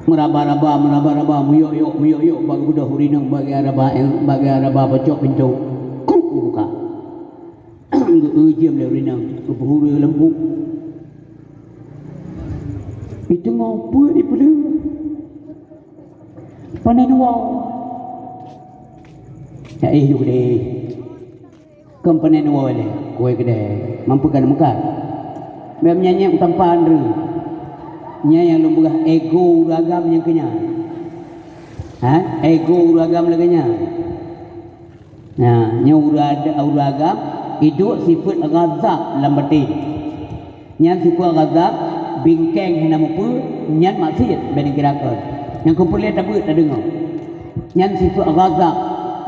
Meuraba-raba, meuraba-raba, meuyok-yok, meuyok-yok, bak geubeudôh ureueng inong, bak geuraba, eng, bak geuraba peucok pintoe. Kruk geubuka. Geu-eu jeuem lé ureueng inong, geupeuhuru lampu. Di teungoh peuet di peuleueh. Pane nyoe. Ya, eh, yuk deh. Kon pane nyoe lé, kuwai keudè, mampu kan meukat. Bèk meunyan nyan kutampa andeuh. Nyan nyang lôn peugah ego ureueng agam nyang keu nyan. Ha? Ego ureueng agam lagèe nyan. Nah, nyoe ureueng ad-, ureueng agam iduek sifeuet ghadab lam baten. Nyan sifeuet ghadab, bingkeng hana mupeue, nyan maksiet, bèk neukirakan. Nyang keu peureulèe tabeuet tadeungoe. Nyan sifeuet ghadab.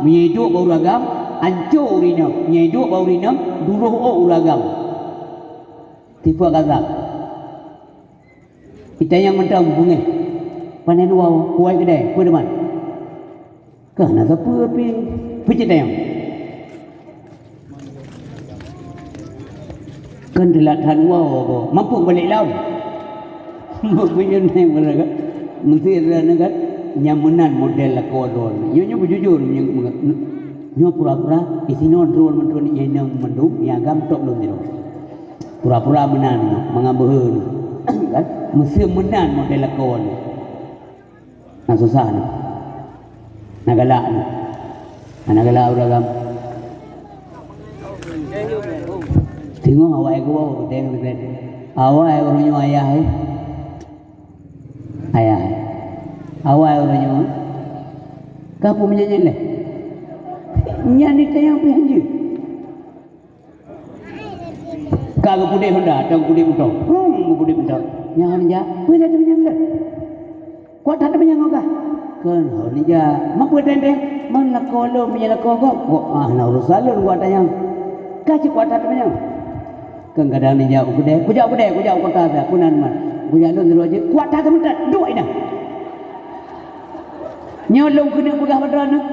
Meunyoe iduek bak ureueng agam, anco ureueng inong. Meunyoe iduek bak ureueng inong, duroh ôk ureueng agam. Sifeuet ghadab. Itanyong mantong beungèh. Pane dua, kuwai keudè, peue teuma? Ka na sapeue pih. Peue cit tanyong? Kan teulat that woe, mampu balek lom. Meunyoe neng mereka, meusti ada kan, nyang meunan model lakoe droeneuh. Nyoe, nyoe beujujur, nyoe, nyoe pura-pura, di sinoe droeneuh mantong nyang inong mandum, nyang agam tok lôn sidroe. Pura-pura meunan nyoe, mangat beuhe nyoe. Kan? Meuseu meunan model lakoe nyoe. Na susah nyoe. Na galak nyoe. Na galak ureueng agam. Teungoh awai geuwoe, geutem, geutem. Awai ureueng nyoe ayah, eh. Ayah, eh. Awai ureueng nyoe. Ka peue meunyan lé? Nyan di tayang pih hanjeuet. Ka geupudek honda, atau geupudek moto. Hum, geupudek moto. Nyan jak, peue dah teumanyong lé? Kuat that teumanyong kah? Kan, ho nija. Mampu teng-teng, man lakoe lôn, meunyoe lakoe gob. Gob, ah, na urusan lôn kuat tanyong. Ka cit kuat that teumanyong. Kan kadang nija u keudè, kujak u keudè, kujak u kota sa, peue nan man. Kujak lôn dulu aja, kuat that teumanyong, duek inong. Nyoe lôn keuneuk peugah bak droeneuh,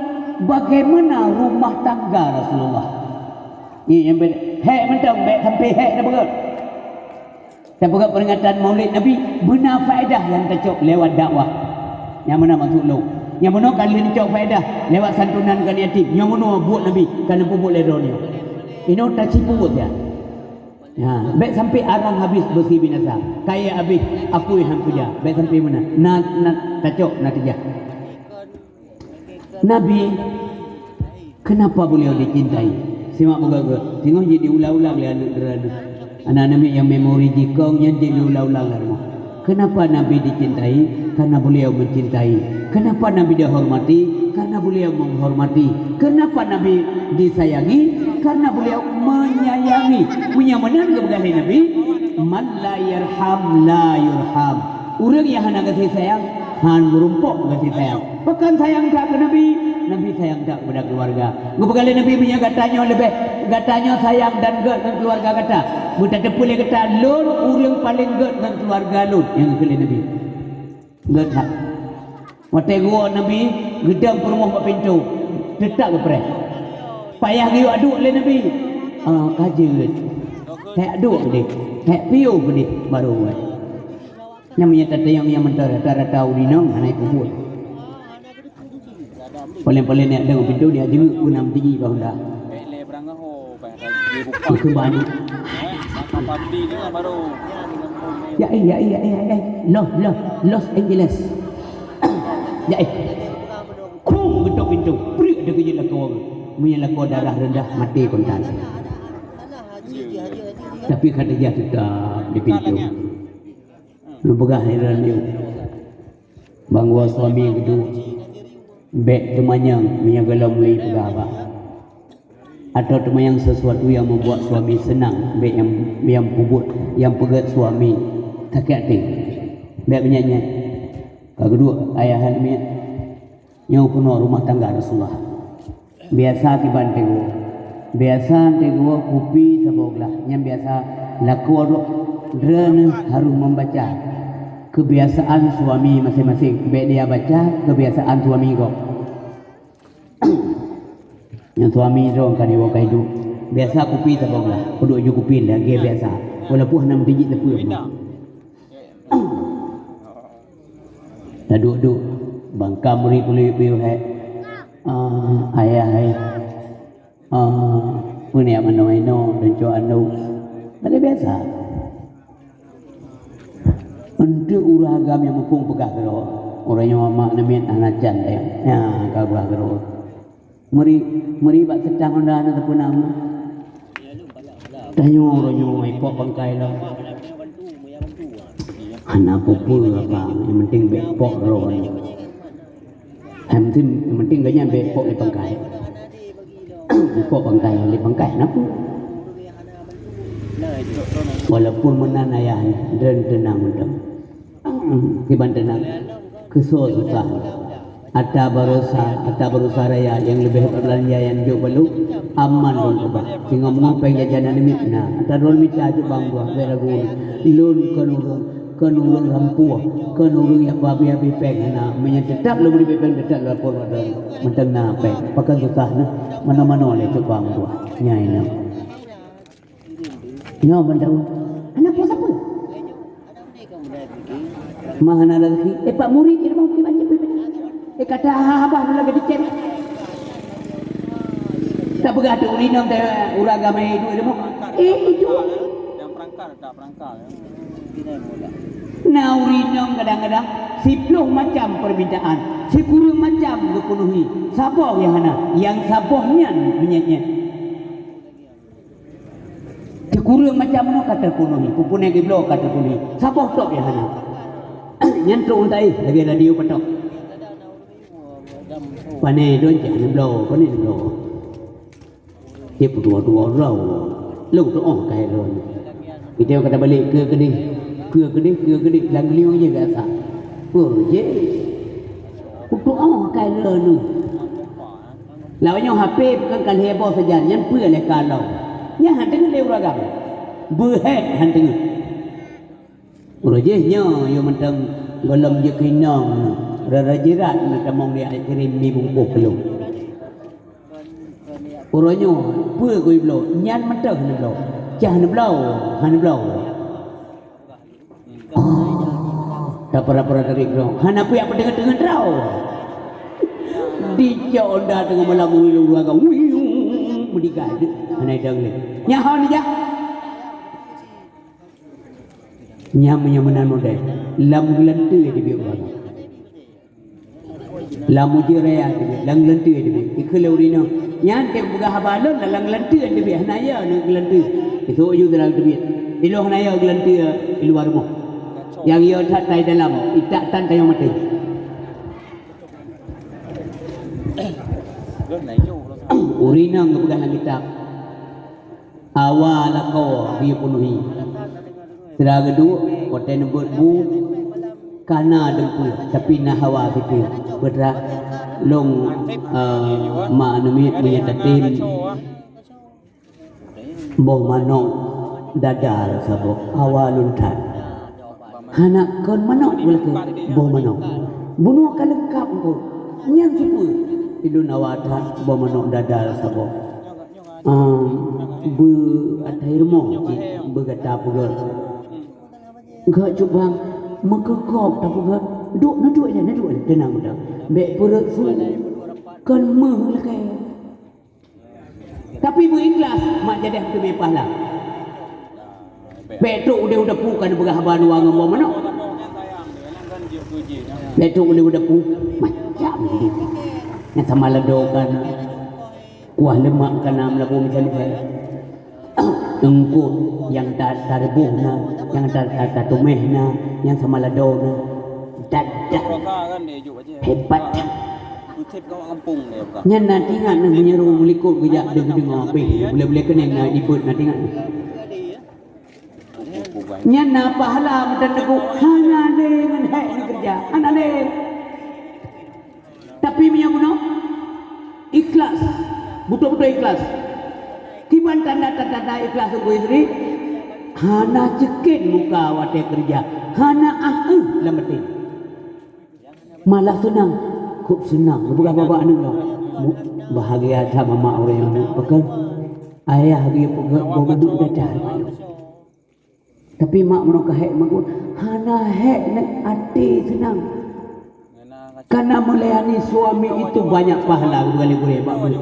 bagaimana rumah tangga Rasulullah. Nyoe nyang bèk, hék mantong, bèk sampai hék tapeugah. Tapeugah peringatan Maulid Nabi, beuna faedah nyang tacok lewat dakwah. Nyang meunan maksud lôn. Nyang meunoe ka lheueh neucok faedah lewat santunan keu yatim. Nyang meunoe buet Nabi ka neupeubuet lé droeneuh. Inoe tacipuet ya. Ha, bèk sampai arang habis beusi binasa. Kayèe habis apui han puja. Bèk sampai meunan. Na, na tacok natijah. Nabi, kenapa beliau dicintai? Simak beugöt-göt. Singoh jih diulang-ulang lé aneuk droeneuh. Aneuk-aneuk nyang memori jikong nyan jeuet ulang-ulang lam rumoh. Kenapa Nabi dicintai? Karena beliau mencintai. Kenapa Nabi dihormati? Karena beliau menghormati. Kenapa Nabi disayangi? Karena beliau menyayangi. Meunyoe meunan geupeugah lé Nabi, "Man la yarham la yurham." Ureuëng nyang hana gaséh sayang, han meurumpok gaséh sayang. Pakon sayang that keu Nabi? Nabi sayang that keupada keuluwarga. Geupeugah lé Nabi, "Meunyoe gata nyoe leubeh, gata nyoe sayang dan gét ngon keuluwarga gata, beutateupeue lé gata, lôn ureuëng paleng gét ngon keuluwarga lôn," nyang geukheun lé Nabi. Gét that. Watée geuwoe Nabi geudong peurumoh bak pintoe, teutab geupreh. Payah geuyue duek lé Nabi. Ah, ka jeuet. Hék duek keudeh, hék piôh keudeh, barô. Nyan meunyoe tatanyong nyang meuntah rata-rata ureuëng inong hana jipeubuet. Paléng-paléng neuk dong pintoe dia jeuet pun nam tiji bah honda. Keukeubani. Ya eh, ya eh, ya eh, ya eh. Los, los, Los Angeles. Ya eh. Krueng geutok pintoe. Priek ada keujeuet lakoe. Meunyoe lakoe darah rendah, maté kontan. Tapi Khadijah tetap di pintoe. Neupeugah lé droeneuh, "Bang, woe suami geuduek, bék teumanyong meunyoe gohlom lé peugah haba. Atawa teumanyong sesuatu yang membuat suami senang, bék nyang, nyang peubuet, nyang peugét suami sakét até. Bék meunyan nyan." Ka geuduek ayah nyan miet. Nyoe keunoe rumoh tangga Rasulullah. Biasa kiban teungoh. Biasa teungoh kupi saboh glah. Nyan biasa lakoe droeneuh harôh membaca kebiasaan suami masing-masing. Bék dia baca kebiasaan suami gob. Nyang suami droe ka diwoe ka iduek. Biasa kupi saboh glah. Peuduek ju kupi lagée biasa. Walaupun hana meutijik teupeu. Taduek-duek, bangka muri peuleueh-peuleueh, "Ah, ayah hai. Ah, peue ni manoe inoe dan cok aneuëk." Lagée biasa. Enteuk ureuëng agam nyang muphom peugah keudroe, "Uroe nyoe mak neumiet hana can tayong." Nyan ka peugah keudroe. Meuri, meuri bak seutang honda na teupeunang. Tanyoe uroe nyoe ipok bangkai lom. Hana peue-peue apa, nyang penting bék pok droe. Hai, meusti, nyang penting gobnyan bék pok lé bangkai. Ipok bangkai lé bangkai, hana peue. Walaupun meunan ayah, droen teunang mantong. Kiban teunang, keusoe susah. Ata baroesa, ata baroesa raya nyang leubeh beulanja nyang jok bak lôn, aman lôn keubah. Singoh meungoh péng jajan aneuk miet na, ata droe mita jok bang dua, bék ragu. Lôn kon ureuëng, kon ureuëng rampuh, kon ureuëng nyang peuhabéh-habéh péng hana. Meunyoe teutab lôn bri péng, teutab lôn lapor bak droe. Mantong na péng, pakon susah na, manoe-manoe lé jok bang dua. Nyan inoe. Nyoe ban tahu. Hana peue sapeue. Mah hana rezeki. Eh, pak murid di rumah kiban je. Eh, kata haba lagée dicet. Tak peugah tu ureuëng inong teh ureuëng agama itu ilmu. Eh, itu. Yang perangkal tak perangkal. Na ureuëng inong kadang-kadang siploh macam permintaan, sikureueng macam geupenuhi. Saboh nyang hana, nyang saboh nyan meunyan-nyan. Sikureueng macam meunoe ka teupenuhi, peupunéh geubloe ka teupenuhi. Saboh tok nyang hana. Nyan trok untai lagée radio patok. Pané don cah neubloe, pané neubloe. Cit peutuwoe-tuwoe droe. Lôn teu'oh kayée lôn. Kita kata balik ke keudeh, ke keudeh, ke keudeh, lam geulinyueng jih biasa. Peue jih? Peutu'oh kayée lôn. Lawan nyoe H P bukan ka lhée boh sajan, nyan peue lé ka lom. Nyan han teungeut lé ureueng agam. Beuhet han teungeut. Uroe jih nyoe yue mantong gohlom jeuet keu inong, rara jirat na tamong di aneuk kirém mi bungkôh keu lôn. Uroe nyoe peue keu ibloe, nyan mantong hana bloe. Cah hana bloe, hana bloe. Oh, tapara-para tarék droe. Hana piyak peudeungon-deungon droe. Dicok honda teungoh malam ulu dua ga. Wiu, meudigai. Hana idong lé. Nyaho nijak. Nyam nyang meunan model. Lam geulanteue teubiet ureueng. Lam ujeuen raya teubiet, lam geulanteue teubiet. Ikheun lé ureueng inong, "Nyan teupeugah haba lôn lam geulanteue teubiet, hana ya ngon geulanteue." Isok ju dalam teubiet. Ilôn hana yo geulanteue i luwa rumoh. Nyang yo that tai dalam, itak tan tayong maté. Ureueng inong geupeugah lam kitab, hawa lakoe geupeunuhi. Sira geuduek, watèe neubeuet bu, kana deumpeue, tapi na hawa sipeue. Peue teuma lôn, eh, mak aneuk miet meunyo tatem boh manok dadar saboh, hawa lôn that. Hana kon manok, beulakèe boh manok. Bunoe ka leungkap engko. Nyan sipeue? Ilôn hawa that boh manok dadar saboh. Ehm, beu atai rumoh cit, beu gata peugöt. Geuh cubang meukeukok tapeugöt. Duek, na duek ilèe, na duek ilèe, teunang, teunang. Bèk peureuet su. Kon méuh lakèe. Tapi beu ikhlas, mak jadeh teumé pahala. Bèk trok udeh u dapu ka neupeugah haba dua ngon boh manok. Bèk trok udeh u dapu, macam ni. Nyang sama lado ka na. Kuah lemak ka na meulabu miseue-miseue. Eungkôt nyang ta-, tareubôh na, nyang ta-, ta-, tatuméh na, nyang sama lado na. Dadah. Hebat. Nyan na teuingat na meunyoe ureueng meulikot geujak deungoe-deungoe, beh, bulèe-bulèe keuneng na jibeuet na teuingat na. Nyan na pahala meuteugok hana lé ngon hék neukeureuja, hana lé. Tapi meunyoe bunoe ikhlas, beutôi-beutôi ikhlas. Kiban tanda-tanda ikhlas Teungku Yusri, hana ceuken muka watèe keureuja, hana ah-eu lam batèe. Malah seunang, kok seunang. Geupeugah bak aneuk lom, "Bahagia that mamak ureueng nyoe, pakon ayah geupeugah boh manok dadar." Tapi mak meunoe ka hék meugon, hana hék ngon até seunang. Karena melayani suami itu banyak pahala, geupeugah lé gurèe bak geuh.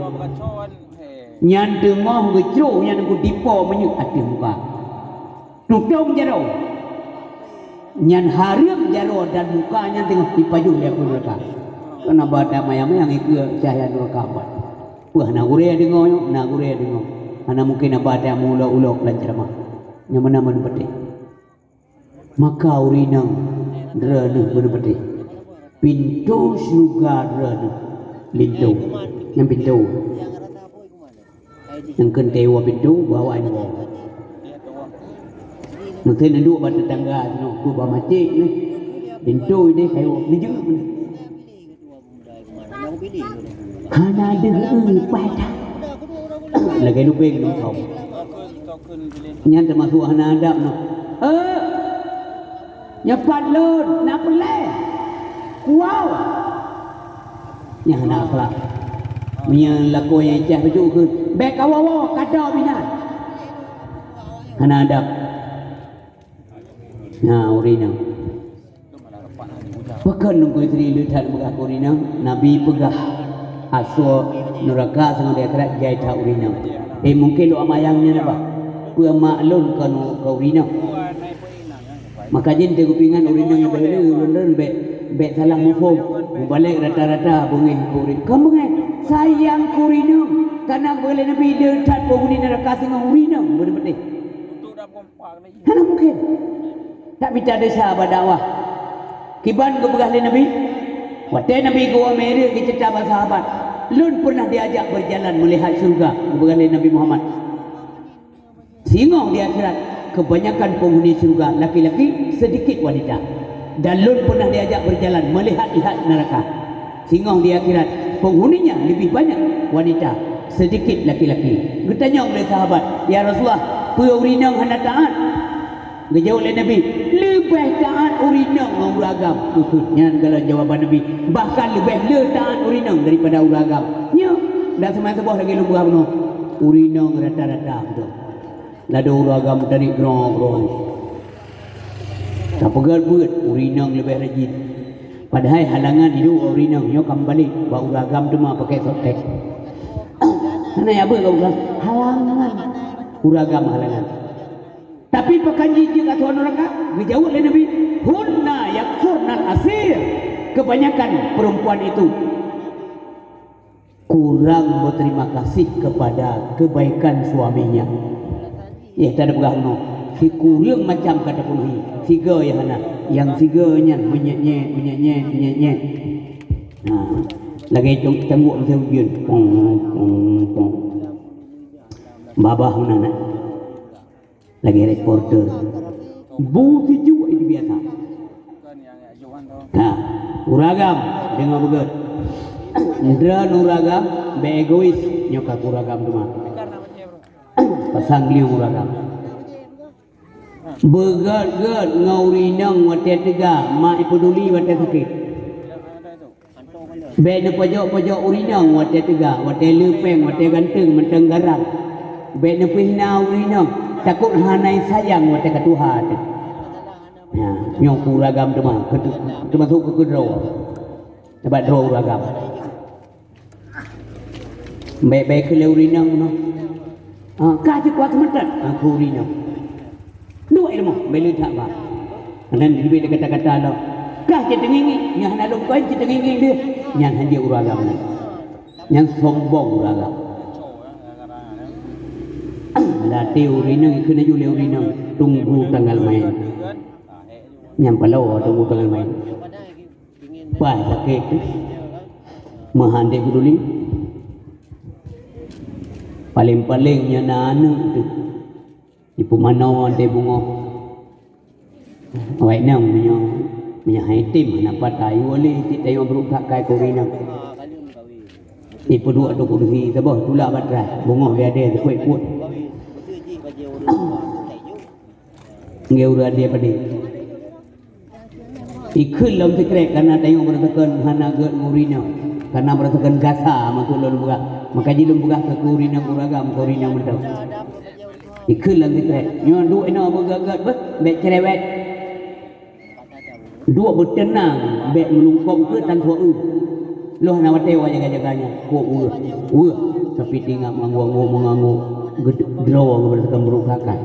Nyan teungoh geucroh nyan geudipo minyeuk ateueh muka. Tutong jaroe. Nyan hareuem jaroe dan muka nyan teungoh jipajoh lé apui neuraka. Kon haba that mayang-mayang ikeue cahya neuraka abad. Peue hana gurèe deungoe nyoe, na gurèe deungoe. Hana mungken haba that meuulo-ulo lam ceuramah. Nyang meunan meunan patéh. Maka ureueng inong droeneuh beuneupatéh. Pintoe syeuruga droeneuh linto. Nyang pintoe. Nyang kheun kayue pintoe, bawa nyoe. Mungken neuduek bak tetangga sinoe, peue bak macet nyoe. Linto ideh kayue neujeuet meunan. Hana deuh, eh, paih that. Lagèe lubeng nyoe. Nyan teumasuk hana adab nyoe. Eh, nyoe pat lôn, na peulèe. Kuwoe. Nyan hana akhlak. Meunyoe lakoe nyang cah beujeuet kheun, "Bèk kawoe-woe, ka dop inan." Hana adab. Nah, ureueng inong. Pakon Teungku Yusri le that peugah keu ureueng inong? Nabi peugah, asoe neuraka singoh di akhirat jai that ureueng inong. Eh, mungken lôn amayang nyan bah. Peue mak lôn keu ureueng inong? Maka jih teupeue ingat ureueng inong nyang bèk le, ulôn lôn bèk, bèk salah muphom. Mubalek rata-rata beungèh keu ureueng. Kon beungèh, sayang keu ureueng inong. Karena geupeugah lé Nabi, le that penghuni neuraka singoh ureueng inong beuneupatéh. Hana mungken. Tamita desya bak dakwah. Kiban geupeugah lé Nabi, watèe Nabi geuwoe Mi'raj geuceurita bak sahabat, "Lôn pernah diajak berjalan melihat syurga," geupeugah lé Nabi Muhammad. "Singoh di akhirat, kebanyakan penghuni syurga laki-laki, sedikit wanita. Dan lôn pernah diajak berjalan melihat-lihat neraka. Singoh di akhirat, penghuninya lebih banyak wanita, sedikit laki-laki." Geutanyong lé sahabat, "Ya Rasulullah, peue ureueng inong hana taat?" Geujaweueb lé Nabi, "Leubeh taat ureueng inong ngon ureueng agam." Keuh nyan galak jawaban Nabi, "Bahkan leubeh le taat ureueng inong daripada ureueng agam." Nyoe, dan seumai saboh lagèe lôn peugah bunoe, ureueng inong rata-rata beutôi. Ladôm ureueng agam dari groe-groe. Tapeugah buet, ureueng inong leubeh rajin. Padahai halangan hidup ureueng inong nyoe ka meubalek bak ureueng agam teuma pakai softtek. Hana ya beuet kau halangan. Ureueng agam halangan. Tapi pakon jih jeuet ateueh neuraka? Geujaweueb lé Nabi, "Hunna yakfurnal asir." Kebanyakan perempuan itu kurang berterima kasih kepada kebaikan suaminya. Ya, tadi peugah bunoe. Sikureueng macam ka tapeunuhi, sigoe nyang hana. Nyang sigoe nyan meunyét-nyét, meunyét-nyét, meunyét-nyét. Nah, lagèe cong-, cangguek meusé ujeuen. Pong, pong, pong. Babah meunan, eh. Lagèe reporter. Bu sijuek itu biasa. Nah, ureueng agam, deungö beugèt. Droeneuh ureueng agam, bèk egois, nyoe ka ureueng agam teuma. Pasang lieng ureueng agam. Beugèt-gèt ngon ureueng inong watèe teuga, mak ipeuduli watèe sakét. Bèk neupojok-pojok ureueng inong watèe teuga, watèe le pèng, watèe ganteng, mantong garang. Bèk neupeuhina ureueng inong, takot hana sayang watèe ka tuha teuh. Nah, nyoe keu ureueng agam teuma, keu-, teumasok keu, keu droe. Sabab droe ureueng agam. Bèk-bèk keu lé ureueng inong nyoe. Ah, ka jikuat seumeutét, ah, keu ureueng inong. Duek ilmu, bèk le that ba. Nyan jibri kata-kata lom. Kah cit teungieng-ngieng, nyan hana lôn kon cit teungieng-ngieng deuh. Nyan hanjeuet ureueng agam nyan. Nyan sombong ureueng agam. Latèe ureueng inong, ikheun laju lé ureueng inong, tunggu tanggal main. Nyan paloe tunggu tanggal main. Paih sakét teuh. Meuhan teuh peuduli. Paleng-paleng nyan na aneuk teuh. Ipeumanoe watèe beungoh. Awak inong meunyoe, meunyoe han item hana pat ayue lé cit tanyoe brôk that keu ureueng inong. Ipeuduek ateueh kursi saboh tulak bak teuh. Beungoh lé adèe sikuet-kuet. Nggak ureueng adèe padé. Ikheun lom sikrek, kareuna tanyoe beurasakan hana gèt ngon ureueng inong. Kareuna beurasakan gasa, maksud lôn peugah. Maka jih lôn peugah keu ureueng inong ureueng agam, keu ureueng inong mantong. Ikheun lom sikrek. Nyoe duek inoe beugèt-gèt beuh, bèk cerewet. Duek beuteunang, bèk meulungkong keu tan soe eu. Lôn hana watèe awak jaga-jaga nyan. Kok weueh, weueh. Tapi tinggai meunganggok-anggok, meunganggok. Ged-, droe beurasakan brôk that keuh.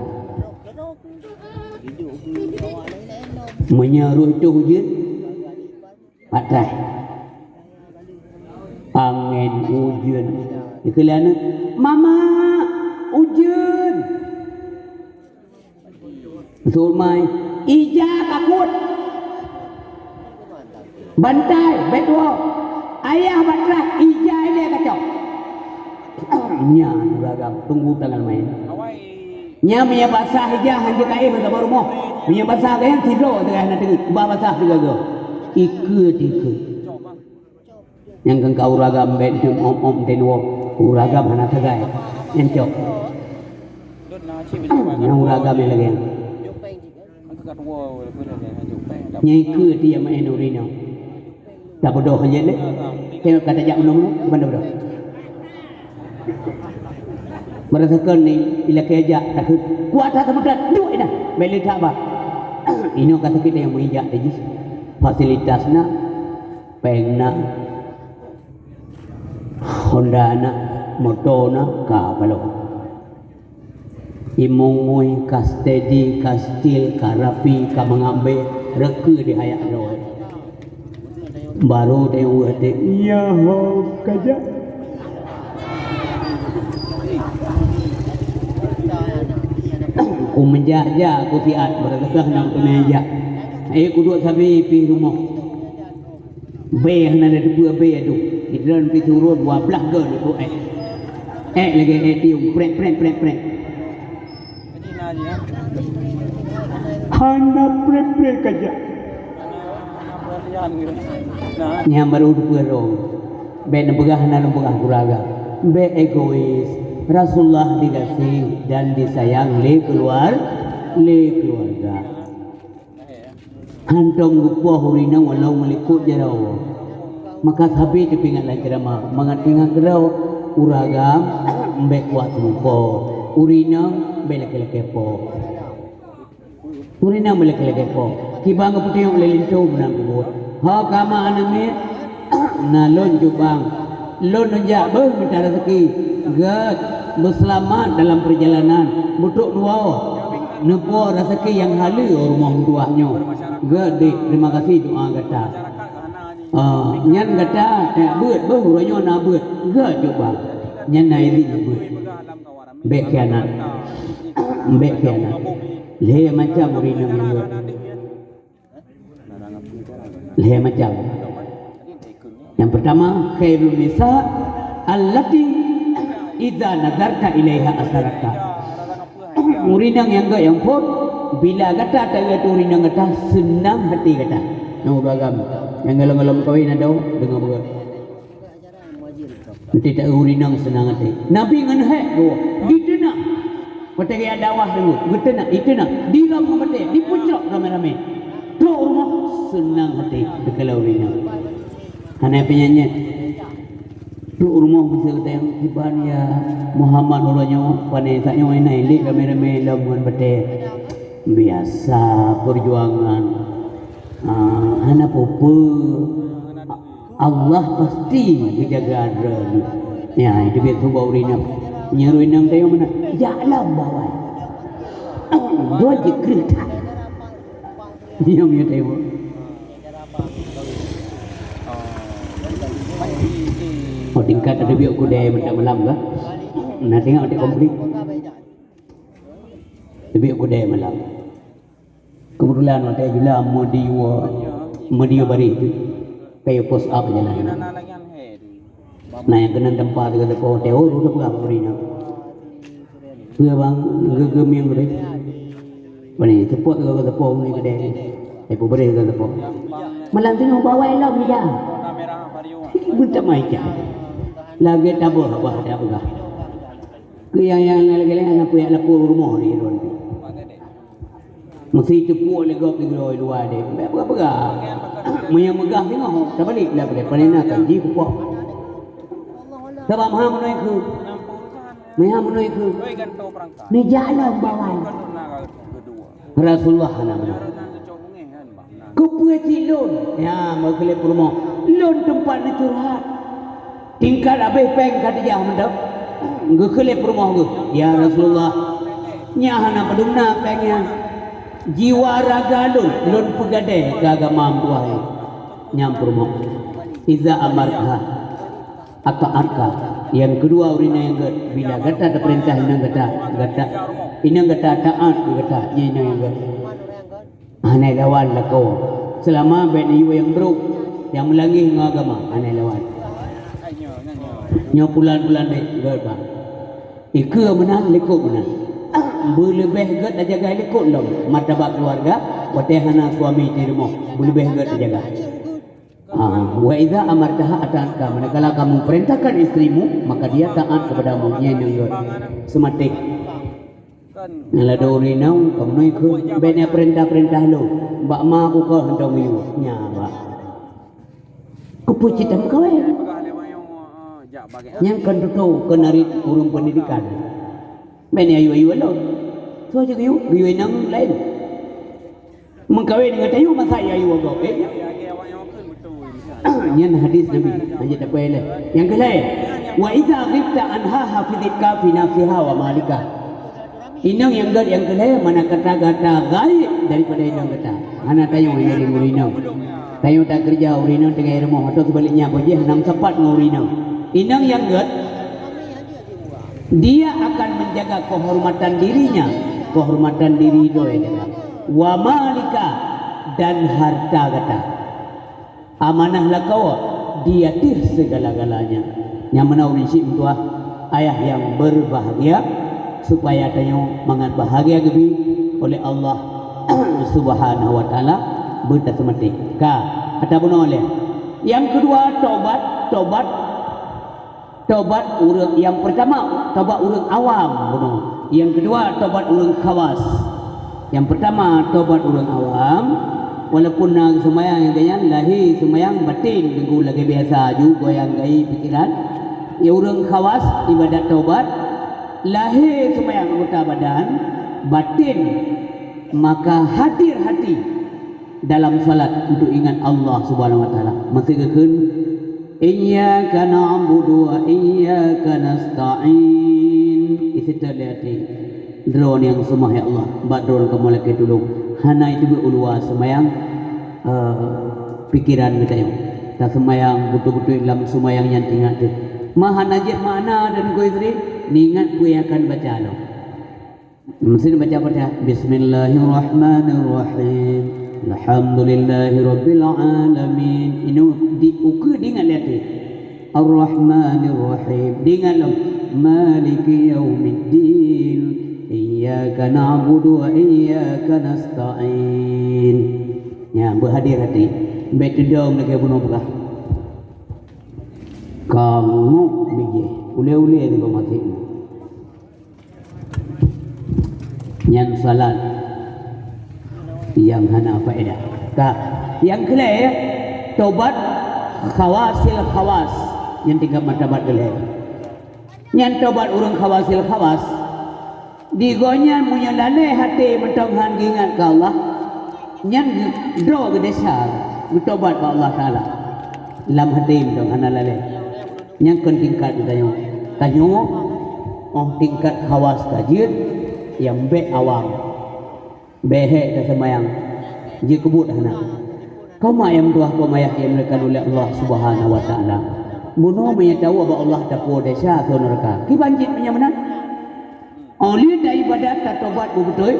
Meunyoe roh teuh ujeuen, patrah. Angén ujeuen. Ikheun lé aneuk, "Mama, ujeuen!" Sulmai, "Ija takot!" Bantai, bèk tuwoe. Ayah patrah, ija ilèe kacok. Nyan ureueng agam, tunggu tanggal main. Nyan meunyoe basah ija, hanjeuet kaéh meusaboh rumoh. Meunyoe basah gaya, sidroe teuh hana teungeut. Bah basah sigoe-goe. Ikeue tikeue. Nyang keu ureueng agam bèk dum om-om teunoe. Ureueng agam hana sagai. Nyan cok. Nyang ureueng agam nyang lagèe nyan. Nyang ikeue tiep maén ureueng inong. Tabeudôh lé. Tengok ka tajak meunong-meunong, keuban tabeudôh. Meurasakan ni, ilakèe jak, takheun, kuat that seumeutét, duek dah, bèk le that ba. Inoe ka sakét nyang meujak tadi. Fasilitas na, pèng na, Honda na, moto na, ka paloe. Imongoi ka steady, ka stil, ka rapi, ka meungabé, reukeu di hayak droe. Baru teuweuh teuh, "Nyoe ho kajak." Ku meujak-jak ku siat, beureukasoe nyang keuneuk jak. Eh, kuduek sabe pih rumoh. Bèe hana lé teupeue bèe tu. Sidroe pih turun dua blah goe lé ék. Ék lagèe ék tiong, prek, prek, prek, prek. Hana prek-prek kajak. Nyang baru teupeue rhong. Bèk neupeugah hana neupeugah keuluwarga. Bèk egois. Rasulullah digaséh dan disayang lé keuluar-, lé keuluwarga. Hantom geupoh ureueng inong walau meulikot jaroe. Maka sabe teupeuingat lam ceramah, mangat ingat keudroe, ureueng agam bèk kuat teumeupo, ureueng inong bèk lakèe-lakèe po. Ureueng inong bèk lakèe-lakèe po. Kiban geupeutanyong lé linto meunan peubuet. Ho kama aneuk miet, na lôn cut bang. Lôn neujak beuh mita raseuki. Gèt, beuseulamat dalam peurjalanan. Beutrok dua, neupo raseuki nyang haleue u rumoh meutuah nyoe. Gèt, Dik, terima kasih doa gata. Ah, nyan gata tajak beuet beuh, uroe nyoe na beuet. Gèt, cut bang. Nyan na idhin beuet. Bèk khianat. Bèk khianat. Lhèe macam ureueng inong nyang gèt. Lhèe macam. Yang pertama, khairun nisa allati idza nazarta ilaiha asarratka. Ureueng inong nyang gèt nyang phôn, bila gata tageuet ureueng inong gata, seunang hati gata. Nyang ureueng agam, nyang golom-golom kawin adoe, deungö beugöt. Nanti tak ureueng inong seunang até. Nabi ngon hék geuwoe, diteunak. Watèe gaya dakwah dulu, geuteunak, diteunak, dilom ngon batèe, dipucok ramé-ramé. Trok rumoh seunang até, teukalon ureueng inong. Hana peunyan-nyan. Trok rumoh meuseue teuntang kiban ya Muhammad uroe nyoe, pane sak nyoe na ilèk ramé-ramé lom ngon batèe. Biasa perjuangan. Ah, hana peue-peue. Allah pasti geujaga droeneuh. Ya, itu biasa bak ureueng inong. Nyan ureueng inong tayong meunan. Jak lom bawai. Droe jeuet kreueh that. Nyan, nyan tayong. Oh, tingkat ada biok kudai mantap malam kah? Nah, tengok adik komplit. Tapi aku deh malam. Kebetulan watèe jula meudiyue, meudiyue baréh tu. Kayu post up jalan. Nah, nyang keunan teumpat teuka teupok watèe, oh, tu peugah bak ureueng inong. Peue bang, geugeumeng ureueng. Pane, teupok teuka teupok ureueng keudè. Eh, peubeuréh teuka teupok. Malam tu nyoe bawai lom ija. Beutama ija. Lagèe tabeuh abah dak peugah. Keu nyang, nyang lagèe-lagèe nyan kuyak lapor rumoh di droe. Meusti teupok lé gob di droe luwa deh. Bèk peugah-peugah. Meunyo meugah singoh, tabalek lam deh. Pane na kan jih kupoh. Sabab meuhai meunoe keu. Meuhai meunoe keu. Neujak lom bawai. Rasulullah hana meunoe. Keupeue cit lôn? Nyan, meukeulét peurumoh. Lôn teumpat neucurhat. Tingkat abéh péng Khadijah mantong. Geukheulét peurumoh geuh, "Ya Rasulullah, nyan hana padum na péng nyan. Jiwa raga lôn, lôn peugadée keu agama meutuwah." Nyan peurumoh. "Iza amartha ata'atka." Nyang keudua, ureuëng nyang gét, bila gata tapeurintah inong gata, gata, inong gata taát keu gata, nyan inong nyang gét. Hana lawan lakoe. Seulama bék neuyue nyang brok, nyang meulangeh ngon agama, hana lawan. Nyoe pulan-pulan deh gét, bah. Ikeue meunan, likot meunan. Beuleubeh gét tajaga likot lom, martabat keuluwarga, watée hana suami di rumoh, beuleubeh gét tajaga. Ah, wa idza amartaha ata'atka, manakala kamu perintahkan istrimu, maka dia taat kepadamu, nyan inong gét. Seumatéh. Nyan ladôm ureuëng inong, kamoe ikheun, bék na peurintah-peurintah lôn. Bak ma kukoh hantom miyueb. Nyan bak. Keupeue cit tameukawen? Nyan kan tutoe keunarit ureuëng pendidikan. Bék na yue-yue lôn. Soe jeuet geuyue? Geuyue inong laén. Meukawen ngon tayue masa ya yue gob, eh? Nyan hadis Nabi, hana tapeuéh lé. Nyang keulhée, "Wa idza ghibta anha hafizatka fi nafsiha wa malika." Inong nyang gét nyang keulhée, manakala gata gaéb daripada inong gata. Hana tayue nyang ureuëng inong. Tayue takeureuja ureuëng inong tinggai rumoh, atau seubaliknya, bak jih hana meusapat ngon ureuëng inong. Inong nyang gét, dia akan menjaga kehormatan dirinya, kehormatan diri droe jaga. Wa malika, dan harta gata. Amanah lakoe di ateueh segala-galanya. Nyang meunan ureuëng syiek meutuwah, ayah nyang berbahagia, supaya tanyoe mangat bahagia geubi oleh Allah Subhanahu wa Taala, beutaseumaté. Ka, ata bunoe lé. Nyang keudua, tobat, tobat. Tobat ureuëng, nyang peurtama, tobat ureuëng awam bunoe. Nyang keudua, tobat ureuëng khawas. Nyang peurtama, tobat ureuëng awam, walaupun na seumayang nyang geuhnyan, lahé seumayang, baten teungku lagée biasa ju goyang gai pikeran. Ya ureuëng khawas ibadat tobat, lahé seumayang anggota badan, baten maka hadir hati dalam salat untuk ingat Allah Subhanahu wa Taala. Meusti geukheun, "Iyyaka na'budu wa iyyaka nasta'in." Iseutôt lé até, "Droeneuh nyang seumah, ya Allah, bak Droeneuh kamoe lakée tulông." Hana iteubiet u luwa seumayang, eh, pikeran geutanyoe. Taseumayang beutôi-beutôi lam seumayang nyan teuingat teuh. Ma hana jeuet makna dan keu istri, neuingat peue nyang akan baca lom. Meusti baca Fatihah. Bismillahirrahmanirrahim. Alhamdulillahirabbil alamin. Inoe di ukeue diingat lé até. Arrahmanirrahim. Diingat lom. Maliki yaumiddin. Iyyaka na'budu wa iyyaka nasta'in. Nya, beuhadé até. Bék teudong lagée bunoe peugah. Ka ngok bijéh. Ulée-ulée nibak maté. Nyan salat nyang hana faedah. Ka, nyang keulhèe, tobat khawasil khawas, nyang tingkat martabat keulhèe. Nyan tobat ureuëng khawasil khawas. Di gobnyan meunyoe lalée até mantong hán geuingat keu Allah, nyan geu-, droe geudesya geutobat bak Allah Taala. Lam até mantong hana lalée. Nyang kon tingkat geutanyoe. Tanyoe, óh tingkat khawas ka jeuet, nyang bék awam. Bék hék taseumayang, jikeubuet hana. Kaum mak nyang meutuwah, kaum ayah nyang dimuliakan ulée Allah Subhanahu wa Taala. Bunoe meunyoe tawoe bak Allah tapuwoe desya, soe neuraka. Kiban jeuet meunyoe meunan? Óh lheueh taibadat, tatobat beubeutôi,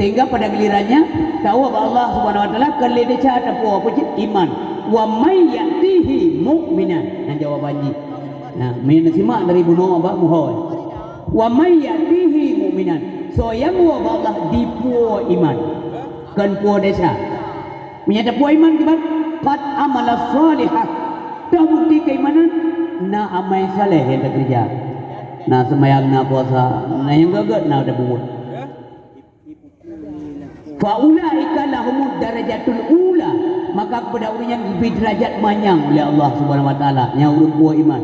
sehingga pada giliran nyan tawoe bak Allah Subhanahu wa Taala, kon lé desya tapuwoe, peue cit? Iman. "Wa may ya'tihi mu'minan." Nyan jawaban jih. Nah, meunyoe simak dari bunoe bak muhôi. "Wa may ya'tihi mu'minan." Soe nyang woe bak Allah dipuwoe iman. Kon puwoe desya. Meunyoe tapuwoe iman kiban, qad amila shalihah. Toh bukti keimanan, na amai saleh nyang takeureuja. Na seumayang, na puasa, na nyang gét-gét na tapubuet. Fa ulaika lahumud darajatul ula, maka kepada ureuëng nyan geubri deurajat manyang uleh Allah Subhanahu wa Taala, nyang ureuëng puwoe iman.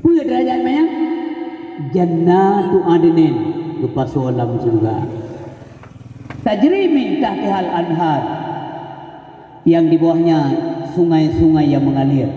Peue deurajat manyang? Jannatu adnin, geupasoe lam syeuruga. Tajri min tahtihal anhar, yang di bawahnya sungai-sungai yang mengalir.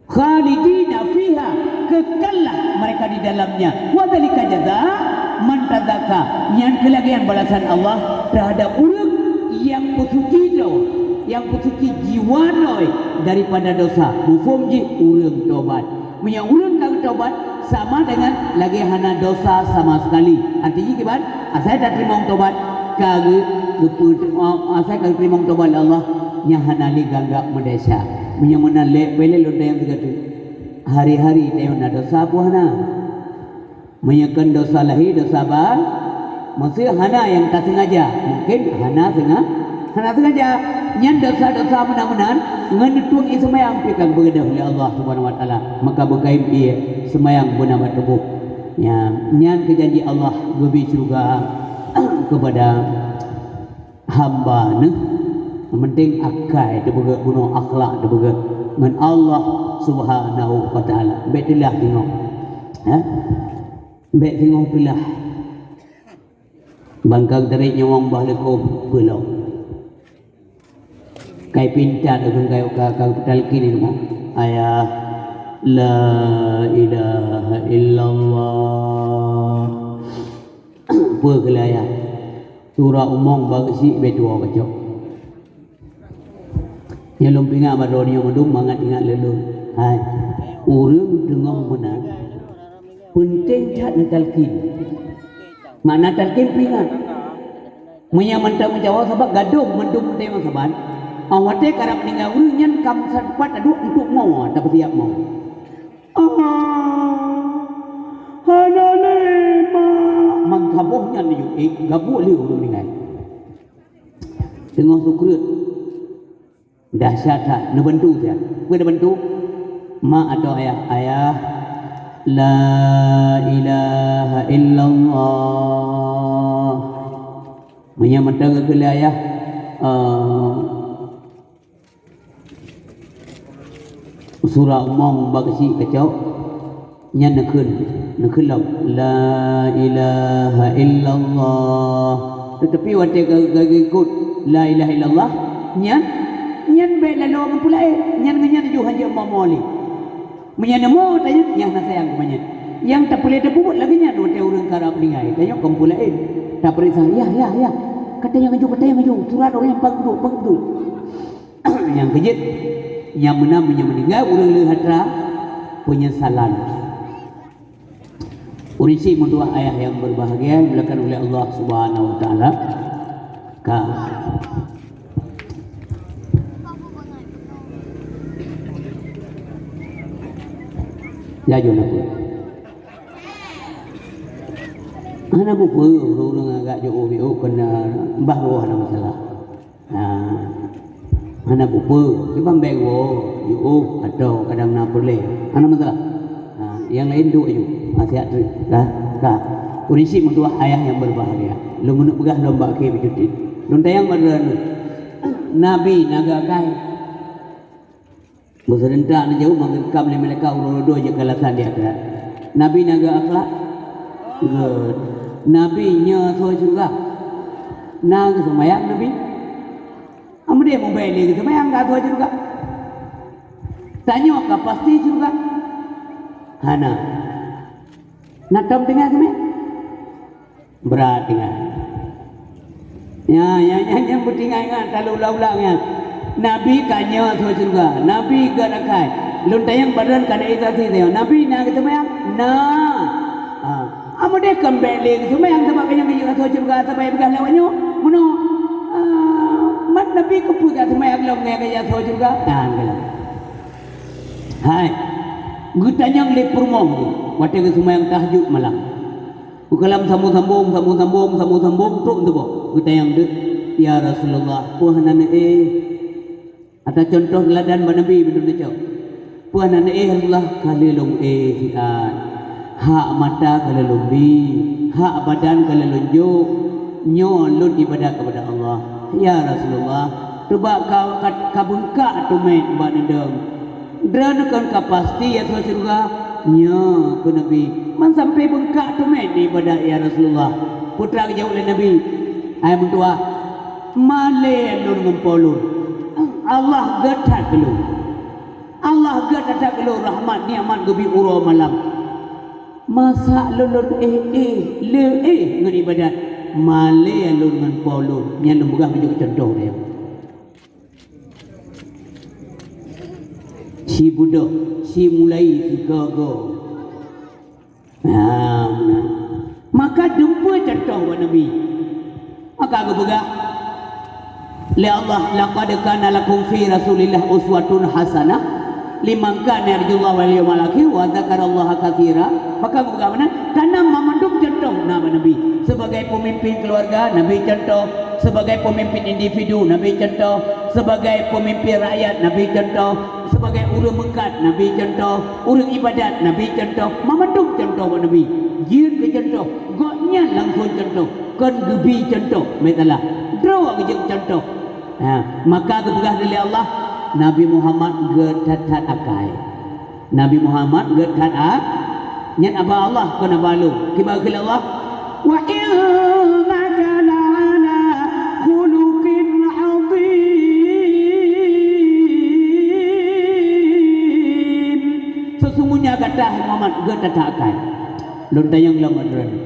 Khalidina fiha, kekallah mereka di dalamnya. Wa dzalika jazaa man tazakka. Nyan keuh lagée nyan balasan Allah terhadap ureuëng nyang peusuci droe, nyang peusuci jiwa droe daripada dosa. Muphom jih? Ureuëng tobat. Meunyoe ureuëng ka geutobat, sama dengan lagée hana dosa sama sekali. Arti jih kiban? Asai tateurimong tobat, ka geu-, geupeu-, asai ka geuteurimong tobat lé Allah, nyan hana lé geuanggab meudesya. Meunyoe meunan lé, beu lé lôn tanyong sigoe teuk. Hari-hari tanyoe na dosa peue hana? Meunyoe kon dosa lahé, dosa ba-, maksud hana nyang tasengaja, mungkin hana senga-, hana sengaja. Nyan dosa-dosa meunan-meunan, ngon neutueng ié seumayang pih ka geupeugah lé Allah Subhanahu wa Taala. Maka beukayém ié seumayang beuna bak tuboh. Nyan, nyan keuh janji Allah geubri syeuruga keupada hamba neuh. Nyang penting akai teupeugét, bunoe akhlak teupeugét ngon Allah Subhanahu wa Taala. Bék teulah singoh. Ha? Bék singoh teulah. Bangkang tarék nyawöng bah leukom peulom. Kai pinta ureuëng kai ka, ka talkin ilmu. Ayah, la ilaha illallah. Peue keu lé ayah? Surah umong bak geuchik bék tuwoe kacok. Nyang lôn pingat bak droeneuh mandum mangat ingat lé lôn. Hai, ureuëng teungoh meunan, peunteng that neutalkin. Makna talkin peuingat. Meunyoe mantong meucawa sabab gadôh mandum teurimong saban, óh watée karab meuninggai ureuëng nyan ka meusapat aduek untuk mo, tapeusiab mo. Ah, hana lé mak. Mangkaboh nyan laju, eh, gabuek lé ureuëng meuninggai. Teungoh sukreut. Dahsyat that, neubantu siat. Peue neubantu? Mak atau ayah, "Ayah, la ilaha illallah." Meunyoe mantong geukheun lé ayah, eh, surah umong bak geuchik kacok, nyan neukheun, neukheun lom, "La ilaha illallah." Teutapi watée ka, ka geukheun, "La ilaha illallah," nyan, nyan bék laloe ngon peue laén, nyan ngon nyan laju hanjeuet mo-mo lé. Meunyoe neumo tanyoe, nyan hana sayang keu manyét. Nyang tapeureulée tapeubuet lagée nyan watée ureuëng karab meuninggai, tanyoe kon peue laén. Tapeuriksa, "Yah, yah, yah. Ka tanyong laju, ka tanyong laju. Surat ureuëng nyan pang duek, pang duek." Nyang keujeuet, nyang meunan meunyoe meuninggai ureuëng leueh atra peunyesalan. Ureueng syiek meutuah ayah nyang berbahagia dimuliakan oleh Allah Subhanahu wa Taala. Ka. Laju na peue? Hana peue-peue, ureueng-ureueng agak jiôh-jiôh keunan bah roh hana masalah. Ha. Hana peue-peue, cuma bèk woe, jiôh atau kadang na peureulèe. Hana masalah. Ha, nyang laén duek aju. Ha, siat treuk. Ka, ka. Ureueng syiek meutuah ayah nyang berbahagia. Lôn meuneuk peugah lôn bak kèe beucuti. Lôn tanyong bak droeneuh. Nabi na geuakai? Beuseureuta neujaweueb mangkeureukam lé malaikat uroe-uroe jeuet keu alasan di akhirat. Nabi na geuakhlak? Gèt. Nabi nyoe asui syeuruga? Na geuseumayang Nabi? Ameudeh mubèk lé geuseumayang ka asui syeuruga? Tanyoe ka pasti syeuruga? Hana. Na tom teungoh seumayang? Brat teungoh. Nyan, nyan, nyan, nyan beutinggai nyan, talu ulang-ulang nyan. Nabi ka nyoe asui syeuruga, Nabi geuakai. Lôn tanyong bak droeneuh ka na saksi tanyoe. Nabi na geuseumayang? Na. Ha. Ameudeh kon bèk lé geuseumayang sabab ka nyoe geujak asui syeuruga, sabab peugah lewat nyoe. Meunoe. Ha, mat Nabi keupeue ka seumayang lom ngon geujak asui syeuruga? Nyan keuh. Hai. Geutanyong lé peurumoh geuh watèe geuseumayang tahajud malam. Geukalam sambông-sambông, sambông-sambông, sambông-sambông, trôk teuboh. Geutanyong deuh, "Ya Rasulullah, peue hana neuéh?" Ata cuntoh teuladan bak Nabi beudôh teucok. "Peue hana neuéh Rasulullah?" "Ka lheueh lôn éh siat. Hak mata ka lheueh lôn bi, hak badan ka lheueh lôn jôk. Nyoe lôn ibadat keupada Allah." "Ya Rasulullah, teuma ka, ka, ka beungkak teumèt bak neudeueng." "Droeneuh kon ka pasti asui syeuruga?" "Nyoe," kheun Nabi, "man sampoe beungkak teumèt ibadat, ya Rasulullah." Peue teuma geujaweueb lé Nabi, "Hai meutuah, malèe lôn ngon Po lôn. Allah gèt that keu lôn. Allah gèt that keu lôn rahmat, nikmat geubri uroe malam. Masa lôn lôn éh-éh, lé éh ngon ibadat, malèe lôn ngon Po lôn." Nyan lôn peugah meunyoe cuntoh nyoe. Si beudôh, si mulai sigoe-goe. Nah, meunan. Maka dumpeue cuntoh bak Nabi. Maka geupeugah lé Allah, "Laqad kana lakum fi Rasulillah uswatun hasanah liman kana yarjullaha wal yaumal akhir wa dzakarallaha katsira." Maka geupeugah meunan, tanam mandum cuntoh na bak Nabi. Sebagai pemimpin keluarga, Nabi cuntoh. Sebagai pemimpin individu, Nabi cuntoh. Sebagai pemimpin rakyat, Nabi cuntoh. Sebagai ureueng meukat, Nabi cuntoh. Ureueng ibadat, Nabi cuntoh. Mandum cuntoh bak Nabi. Jeuet keu cuntoh. Gobnyan langsung cuntoh. Kon geubi cuntoh. Meusalah. Droe geujeuet cuntoh. Ha, maka geupeugah lé Allah, Nabi Muhammad gèt that-that akai. Nabi Muhammad gèt that a-, nyan aba Allah, kon aba lôn. Kiban kheun Allah, "Wa innaka la'ala khuluqin 'adzim." Sesungguhnya gata, hai Muhammad, gèt that akai. Lôn tanyong lom droeneuh.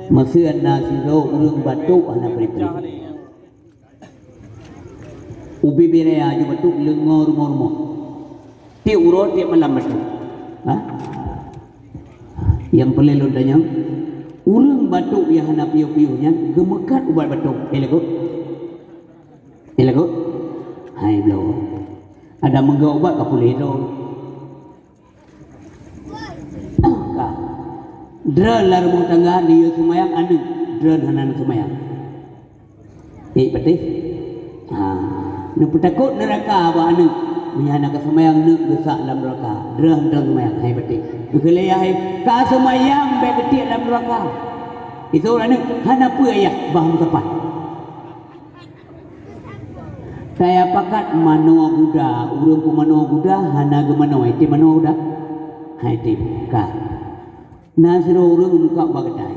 Meuseu na sidroe ureueng batuk hana pri-pri. Ubé-bé raya aju batuk leungoe rumoh-rumoh. Tiep uroe, tiep malam batuk. Ha? Nyang peureulèe lôn tanyong, ureueng batuk nyang hana piôh-piôh nyan geumeukat ubat batuk? Eh, lagoe? Eh, lagoe? Hai, bloe. Adak meugot ubat ka puléh droe. Ka. Droeneuh lam rumoh tangga neuyue seumayang aneuk, droeneuh hana neuseumayang. Eh, patéh? Ha. Neupeutakot neuraka bak aneuk. Meunyo hana ka seumayang, neuk geusak lam neuraka. Droeneuh hana seumayang, hai patéh? Geukheun lé yah, hai, ka seumayang bèk geutiek lam neuraka. Iseuôt aneuk, hana peue yah, bah meusapat. Taya pakat manoe guda, ureueng peumanoe guda hana geumanoe, item manoe guda? Hai item, ka. Na sidroe ureueng muka bak geutai.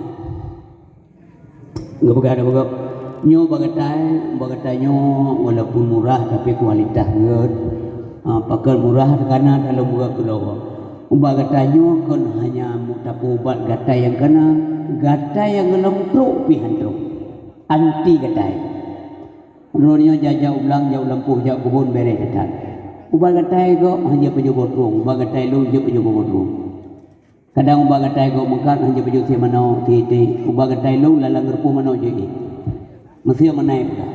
Geupeugah, geupeugah, "Nyoe bak geutai, bak geutai nyoe walaupun murah tapi kualitas gèt. Ah, pakon murah kana, ka lôn peugah keudroe. Bak geutai nyoe kon hanya tapeuubat gata nyang kana, gata nyang gohlom trok pih han trok. Anti geutai. Droeneuh jak-jak u blang, jak u lampôh, jak u keubon, bèrèh that-that. Ubat geutai gob hana jeuet pajoh boh trueng, ubat geutai lôn jeuet pajoh boh trueng." Kadang uba gatai gob meukat hana jeuet bajôh sie manok, tiek-tiek. Uba gatai lôn lalang geureupoh manok jeuet. Meusé meunan peugah.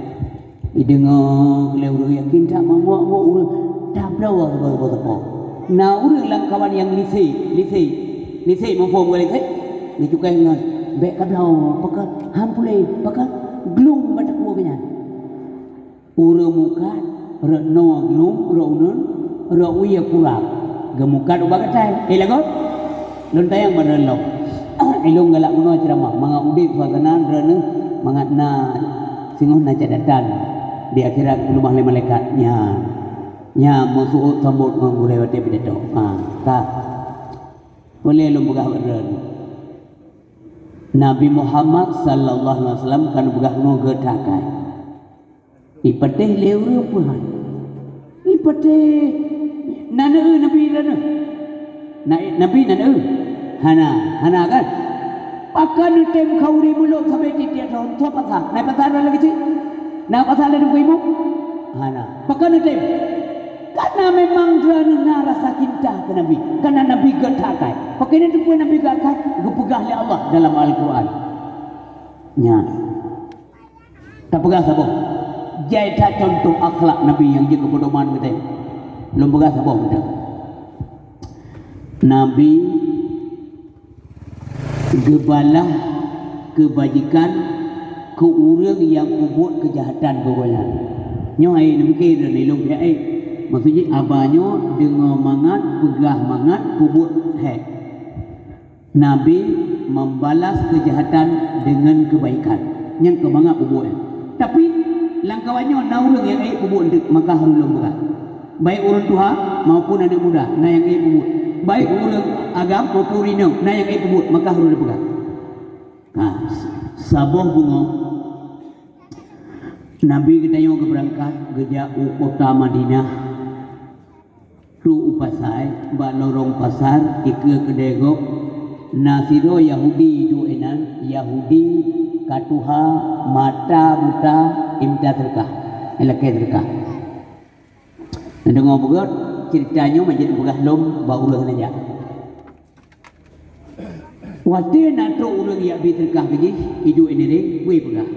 Ideungoe lé ureuëng yakin that manok-manok ureuëng tabloe saboh-saboh teupông. Na ureuëng lam kawan nyang lisek, lisek. Lisek muphom keu lisek? Geucukai ngon, "Bék kabloe, pakon han puléh, pakon glung bak takue geuh nyan." Ureuëng mukat, rot noe glung, rot uneuen, rot wie kurang. Geumukat uba gatai. Eh, lagoe? Lôn tanyong bak droeneuh lom. Ilôn galak meunoe ceuramah, mangat udeb suasana droeneuh, mangat na singoh na catatan di akhirat geupeulumah lé malaikat. Nyan, nyan meuseuôt sambot ngon gurée watée pidato. Ha, ka. Ulée lôn peugah bak droeneuh. Nabi Muhammad sallallahu alaihi wasallam ka neupeugah ngon geuh that akai. Ipatéh lé ureuëng peue han? Ipatéh na neueu nabi droeneuh? Na, nabi na neueu? Hana, hana kan? Pakon neutem khauri mulod sabe tieb-tieb thon? Soe pasai? Na pasai lagée cit? Na pasai lé deungon ibu? Hana. Pakon neutem? Karena memang droeneuh na rasa cinta keu Nabi. Karena Nabi geuh that akai. Pakon neuteupeu Nabi geuh that akai? Geupeugah lé Allah dalam Al-Quran. Nyan. Tapeugah saboh. Jai that cuntoh akhlak Nabi nyang jeuet keu peudoman geutanyoe. Lôn peugah saboh mantong. Nabi geubalah keubajikan keu ureuëng nyang peubuet keujahatan keu gobnyan. Nyoe hai neupike lôn, ilôn pihak eh. Maksud jih, haba nyoe deungoe mangat, peugah mangat, peubuet hék. Nabi membalas keujahatan deungon keubaikan. Nyan keuh mangat peubuet nyan. Tapi, lam kawan nyoe na ureuëng nyang ék peubuet enteuk, maka harôh lôn peugah. Baik ureuëng tuha maupun aneuëk muda, na nyang ék peubuet. Baik ureuëng agam maupun ureuëng inong, na nyang ék peubuet, maka harôh lôn peugah. Ha, saboh beungoh Nabi geutanyoe geubeurangkat geujak u kota Madinah. Trok u pasai, bak lorong pasar, dikeue keudée gob, na sidroe Yahudi duek inan, Yahudi ka tuha, mata buta, imita seudeukah, lakée seudeukah. Neudeungoe beugét ceurita nyoe, manjeuet peugah lom bak ureuëng neujak. Watée na trok ureuëng jak bi seudeukah keu jih, iduek ineureng, wée peugah,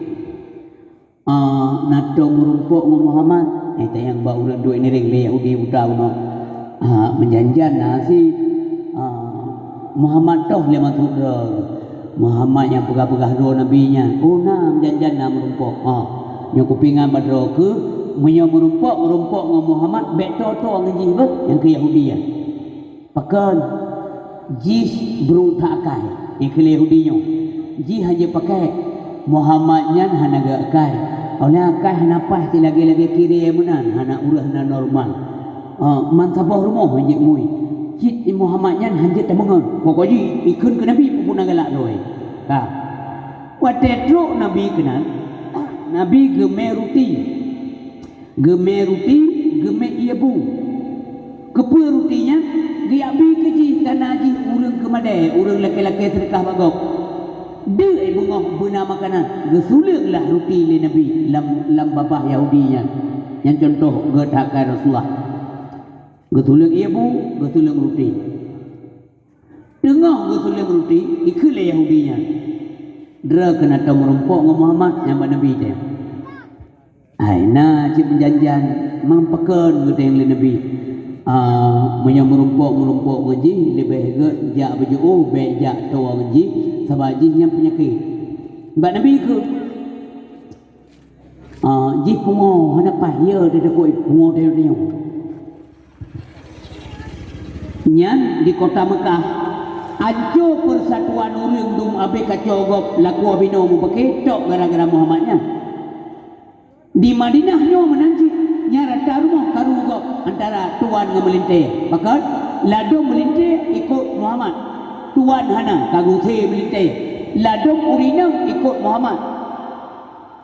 "Ah, na tom meurumpok ngon Muhammad." Eh, tanyong bak ureuëng duek ineureng lé Yahudi buta bunoe. "Ah, meujanjan na si, ah, Muhammad toh lé maksud droe. Muhammad nyang peugah-peugah droe Nabi nyan. Oh, na meujanjan na meurumpok. Ah, nyoe kupeuingat bak droe keuh, meunyoe meurumpok, meurumpok ngon Muhammad, bék toe-toe ngon jih beuh, nyang keu Yahudi nyan." Pakon? Jih brok that akai, nyang keu lé Yahudi nyoe. Jih hana jipakée. Muhammad nyan hana geuakai. Óh lheueh akai hana paih, lagée-lagée kirée meunan, hana ureuëng, hana normal. Ah, man saboh rumoh hana jeuet ngui. Cit Muhammad nyan hana jeuet tameungon. Pokok jih ikheun keu Nabi peue-peue na galak droe. Ka. Watée trok Nabi keunan, Nabi geumé ruti. Geumé ruti, geumé ié bu. Keupeue ruti nyan? Geujak bi keu jih, kana jih ureuëng keumadée, ureuëng lakée-lakée seudeukah bak gob. Deuk beungoh beuna makanan, geusuleueng lah ruti lé Nabi lam, lam babah Yahudi nyan. Nyan cuntoh geuh that akai Rasulullah. Geusuleueng ié bu, geusuleueng ruti. Teungoh geusuleueng ruti, ikheun lé Yahudi nyan, "Droe keuh na tom meurumpok ngon Muhammad nyang bak Nabi teuh." Hai na cit meujanjan, mang pakon geutanyong lé Nabi, "Ah, meunyoe meurumpok-meurumpok ngon jih, leubeh gét jak beujiôh, bék jak toe ngon jih, sabab jih nyan peunyakét." Bak Nabi kheun, "Ah, jih pungo hana paih, ya teutakot pungo tanyoe-tanyoe." Nyan di kota Mekah, anco peusatuan ureuëng dum abéh kaco gob lakoe binoe mupake tok gara-gara Muhammad nyan. Di Madinah nyoe meunan cit, nyan rata rumoh karu gob antara tuan ngon meulintée. Pakon? Ladôm meulintée ikot Muhammad, tuan hana, ka geuusé meulintée. Ladôm ureuëng inong ikot Muhammad.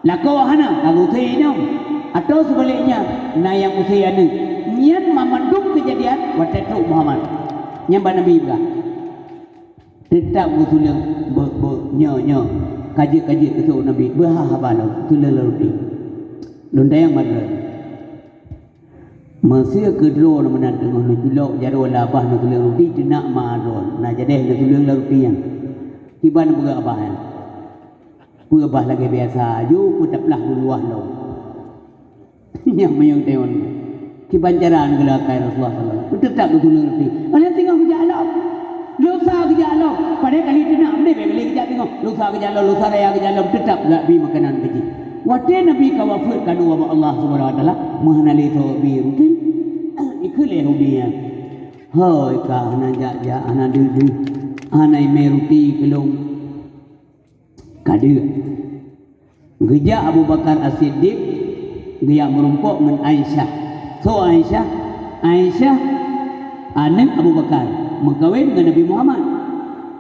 Lakoe hana, ka geuusé inong. Atawa seubaliknya, na nyang usé aneuëk. Nyan mamandum keujadian watée trok Muhammad. Nyan bak Nabi peugah. Teutap geusuleueng be-, be-, nyoe, nyoe. Ka jeuet, ka jeuet keu Nabi. Beuha haba lom, suleueng lom ruti. Lôn tanyong bak droe. Meusé keudroe meunan teungoh neuculok jaroe lam babah neutuleueng ruti, teunak ma droe. Na jadeh neutuleueng lam ruti nyan. Kiban peugah babah nyan. Peue babah lagèe biasa, aju peue taplah luluah lom. Nyang meunyoe teuon. Kiban cara neugeulakai Rasulullah sallallahu alaihi wasallam. Teutab geutuleueng ruti. Nyan teungoh geujak lom. Lusa geujak lom. Padahai kali teunak, meunan bèk kali geujak teungoh. Lusa geujak lom, lusa raya geujak lom, teutab geubri makanan keu jih. Watèe Nabi ka wafeuet, ka neuwoe bak Allah Subhanahu wa Taala, meuhana lé soe bi ruti. Ikheun lé Yahudi nyan, "Hôi ka hana jak-jak, hana deuh-deuh, hana imè ruti keu lôn." Ka deuh. Geujak Abu Bakar As-Siddiq, geujak meurumpok ngon Aisyah. Soe Aisyah? Aisyah aneuk Abu Bakar, meukawen ngon Nabi Muhammad.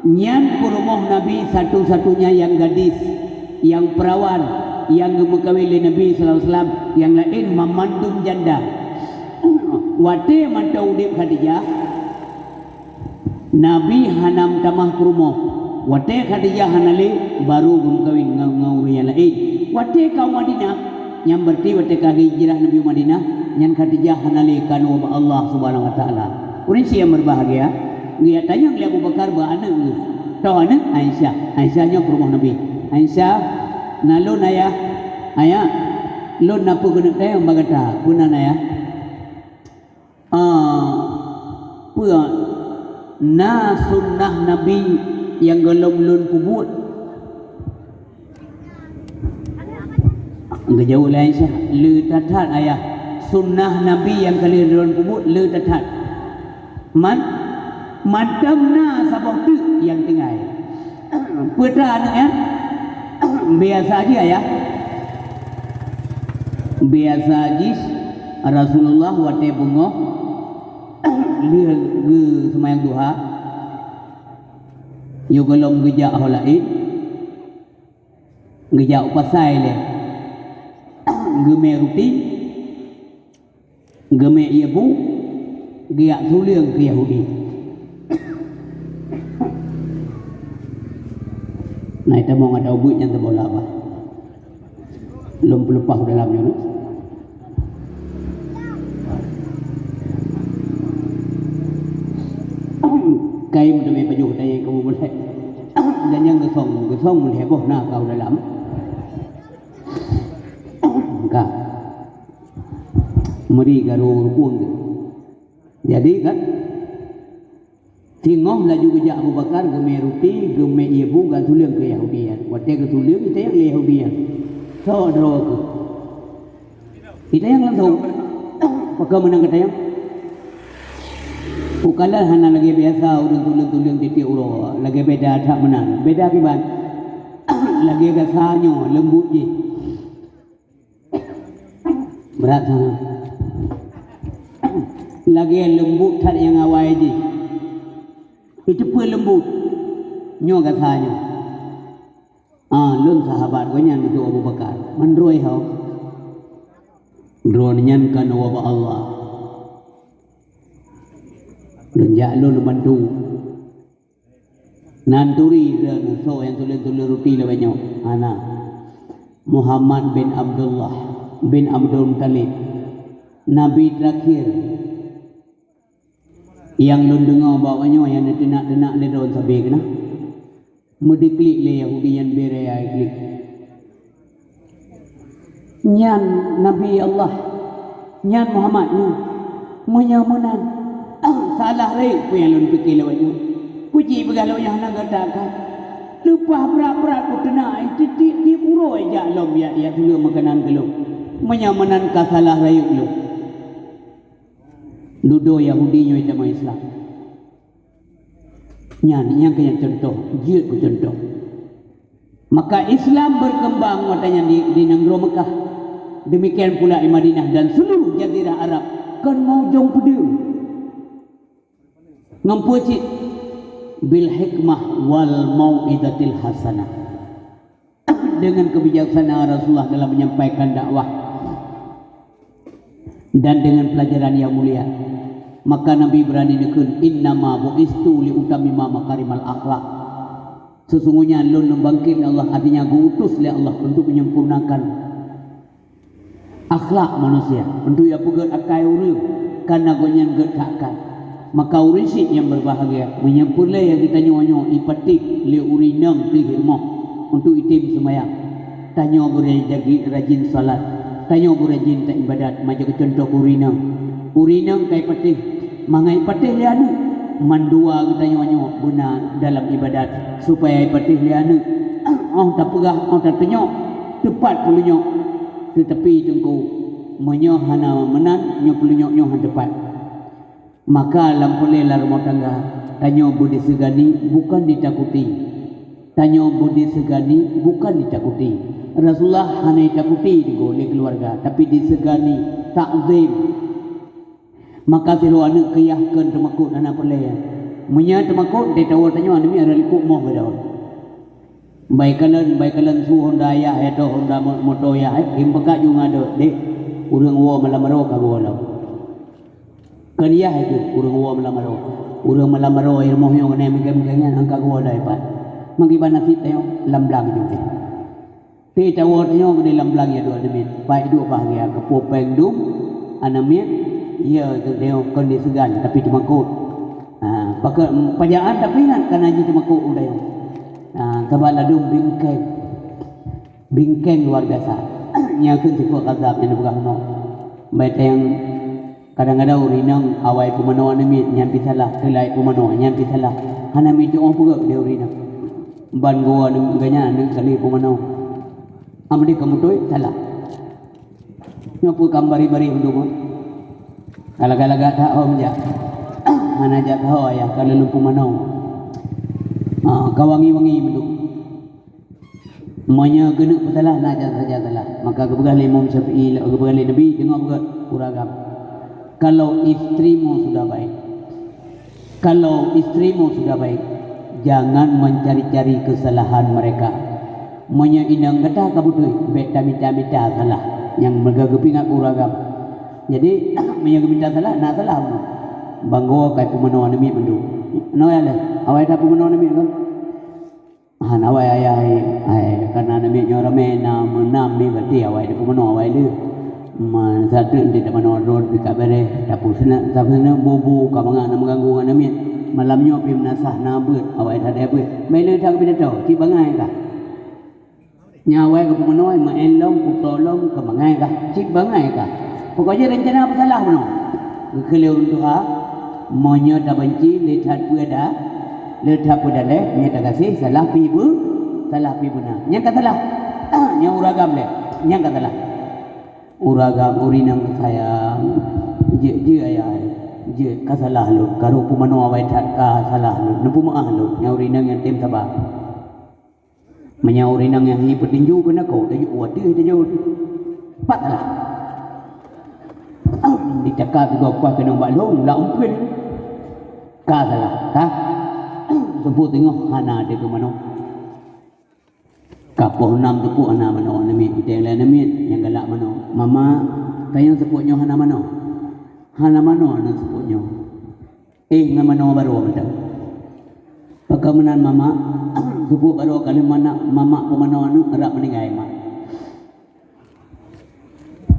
Nyan peurumoh Nabi satu-satunya nyang gadis, nyang perawan, nyang geumeukawen lé Nabi sallallahu alaihi wasallam, nyang laén mamandum janda. Watèe mantong udép Khadijah, Nabi hana meutamah peurumoh. Watèe Khadijah hana lé, baru geumeukawen ngon, ngon ureueng nyang laén. Watèe ka u Madinah, nyan beurati watèe ka hijrah Nabi u Madinah, nyan Khadijah hana lé, ka neuwoe bak Allah Subhanahu wa Taala. Ureueng syiek nyang berbahagia, geujak tanyong lé Abu Bakar bak aneuk geuh. Toh aneuk? Aisyah. Aisyah nyoe peurumoh Nabi. "Aisyah, na lôn ayah. Ayah, lôn na peue keuneuk tanyong bak gata." "Peue nan ayah?" "Ah, peue na sunnah Nabi nyang gohlom lôn peubuet?" Geujaweueb lé Aisyah, "Le that-that, Ayah. Sunnah Nabi nyang ka lheueh lôn peubuet le that-that. Man, mantong na saboh teuk nyang tinggai." "Peue teuma aneuk nyan?" "Biasa jih, Ayah. Biasa jih Rasulullah watèe beungoh lheueh geuseumayang duha, yôh gohlom geujak ho laén, geujak u pasai lé, geumè ruti, geumè ié bu, geujak tuleueng keu Yahudi." Nah, tamong ata ubeut nyang teubola bah. Lôn peuleupah u dalam nyoe. Kain teumé pajoh tayang kamoe mulai. Dan nyang geusong, geusong mulai boh na ka u dalam. Ka. Meuri garu rukueng tu. Jadi kan, singoh laju geujak Abu Bakar, geumè ruti, geumè ié bu, geutuleueng keu Yahudi nyan. Watèe geutuleueng, geutanyong lé Yahudi nyan, "Soe droe keuh?" Geutanyong langsong, "Pakon meunan geutanyong?" Ukalon hana lagèe biasa ureueng tuleueng-tuleueng tiep-tiep uroe, lagèe beda that meunan. Beda kiban? Lagèe gasa nyoe, leumbut jih. Brat sangat. Lagèe leumbut that nyang awai jih. Iteupeue leumbut. Nyoe gasa nyoe. Ah, lôn sahabat geuh nyan, meutuah Abu Bakar. Mandroi ho. Droeneuh nyan ka neuwoe bak Allah. Lôn jak lôn bantu. Nan turi droeneuh soe nyang tuleueng-tuleueng ruti lawét nyoe? Hana. Muhammad bin Abdullah bin Abdul Muttalib, Nabi terakhir nyang lôn deungoe bak awak nyoe nyang neuteunak-teunak lé droeneuh sabe keunan. Meudiklik lé Yahudi nyan beu raya klik. Nyan Nabi Allah, nyan Muhammad nyan. Meunyoe meunan, salah rayeuk peue nyang lôn pike lawét nyoe. Peue jipeugah lawét nyoe hana gata ka. Leupah brat-brat peuteunak, tiep-tiep uroe jak lom jak, jak tuleueng makanan keu lôn. Meunyoe meunan ka salah rayeuk lôn. Dudoe Yahudi nyoe tamong Islam. Nyan, nyang keu nyan cuntoh, jeuet keu cuntoh. Maka Islam berkembang watèe nyan di, di nanggroe Meukah. Demikian pula di Madinah dan seluruh jazirah Arab kon meujong peudeueng. Ngon peue cit? Bil hikmah wal mau'izatil hasanah. Dengan kebijaksanaan Rasulullah dalam menyampaikan dakwah dan dengan pelajaran yang mulia, maka Nabi berani neukheun, "Innama bu'istu li utammima makarimal akhlak." Sesungguhnya lôn neubangkét lé Allah, artinya geu-utus lé Allah untuk menyempurnakan Akhlak manusia, untuk ya peugét akai ureuëng, karena gobnyan gét that akai. Maka ureuëng syiek nyang berbahagia, meunyoe peureulée ya geutanyoe nyoe ipatéh lé ureuëng inong teuh rumoh untuk item seumayang. Tanyoe beurajin, rajin salat, tanyoe beurajin taibadat, mangat contoh ureuëng inong. Ureuëng inong ka ipatéh, mangat ipatéh lé aneuëk, mandua geutanyoe nyoe beuna dalam ibadat, supaya ipatéh lé aneuëk. Óh tapeugah, óh tatunyok, teupat peurunyok. Teutapi teungku, meunyoe hana meunan, nyoe peurunyok nyoe hana teupat. Maka lam peureulée lam rumoh tangga, tanyoe beudisegani bukan ditakuti. Tanyoe beudisegani bukan ditakuti. Rasulullah hana ditakuti teungku lé keuluwarga, tapi disegani, takzim. Maka sidroe aneuëk keuyah kheun teumakot hana peureulée. Meunyoe teumakot, di tawoe tanyoe aneuëk miet rot likot moh geudawa. Bai kalon, bai kalon su honda ayah, eh, toh honda mo-, moto ayah, eh, im peugah ju ngon adeuek, "Dek, ureuëng woe malam baroe ka geuwoe lom." Kheun ayah itu, "Ureuëng woe malam baroe. Ureuëng malam baroe, eh, rumoh nyoe keuneuk mikeue-mikeue nyan, angka geuwoe lom ipat." Meukiban nasib tanyoe lam blang jih. Di tawoe tanyoe di lam blang ya dua aneuëk miet. Pai duek bahagia, keupeue péng dum aneuëk miet, ya tanyoe kon disegani, tapi teumakot. Ha, pakai pajaan tapi ingat kana jih teumakot u tanyoe. Ha, sabab ladum bingkeng. Bingkeng luar biasa. Nyan keuh sifeuet ghadab nyang neupeugah bunoe. Bai teueng kadang-kadang ureuëng inong awai pumanö aneuëk miet nyan pih salah, teulai pumanö nyan pih salah. Hana meutu'oh peugöt lé ureuëng inong. Ban geuwoe aneuëk geuh nyan aneuëk kali pumanö. Am deh kamoe tui salah. Nyoe peue kam bari-bari meuduma? Ka lagak-lagak that hom jak. Hana jak teuho ayah ka lôn pumanö. Ah, ka wangi-wangi meuduma. Meunyoe keuneuk peusalah, na saja salah. Maka geupeugah lé Imam Syafi'i, geupeugah lé Nabi, deungoe beugöt ureueng agam. Kalau istrimu sudah baik, kalau istrimu sudah baik, jangan mencari-cari kesalahan mereka. Meunyoe inong gata ka beutôi, bèk tamita-mita salah nyang meuga geupeuingat ureueng agam. Jadi, meunyoe geumita salah, na salah bunoe. Ban geuwoe ka pumanö aneuëk miet mandum. Nyoe ya lé, awai that pumanö aneuëk miet kon. Hana awai ayah hai, hai, karena aneuëk miet nyoe ramé na meunam mi berarti awai dipeumeunöng awai lé. Meusateuk di tapeumeunöng droe di ka bèrèh, tapeuseunang, tapeuseunang bubu ka mangat na meuganggu ngon aneuëk miet. Malam nyoe pih meunasah na beuet, awai that beuet. Bèk lé that keu pidato, cit bangai kah. Nyan awai geupeumeunöng, meu'en lom, kuto lom, keu bangai kah, cit bangai kah. Pokok jih reuncana peusalah bunoe. Geukheun lé ureueng tuha, meunyoe tabanci, le that peue ada, le that peue daleh, meunyoe tagaséh, salah pih beu-, salah pih beuna. Nyang ka salah. Nyang ureueng agam lé, nyang ka salah. Ureueng agam, ureueng inong sayang, jeuet, jeuet ayah, jeuet ka salah lôn, ka rôh pumanö awai that ka salah lôn, neupeumeu'ah lôn, nyang ureueng inong nyang tem saba. Meunyoe ureueng inong nyang hi peutinju keunan kok, tajok u ateueh tajok. Pat salah. Ditaka tiga kuah keunong bak lôn, lam umpuen. Ka salah, ka. Teupeu teungoh hana teupeue manö. Ka poh nam teupeu hana manö, aneuëk miet, iteng lé aneuëk miet nyang galak manö. Mama, tanyoe seupôt nyoe hana manö. Hana manö aneuëk seupôt nyoe. Eh, ngon manö barô mantong. Pakon meunan mamak, seupôt barô ka lheueh mamak pumanö aneuëk rab meuninggai mak.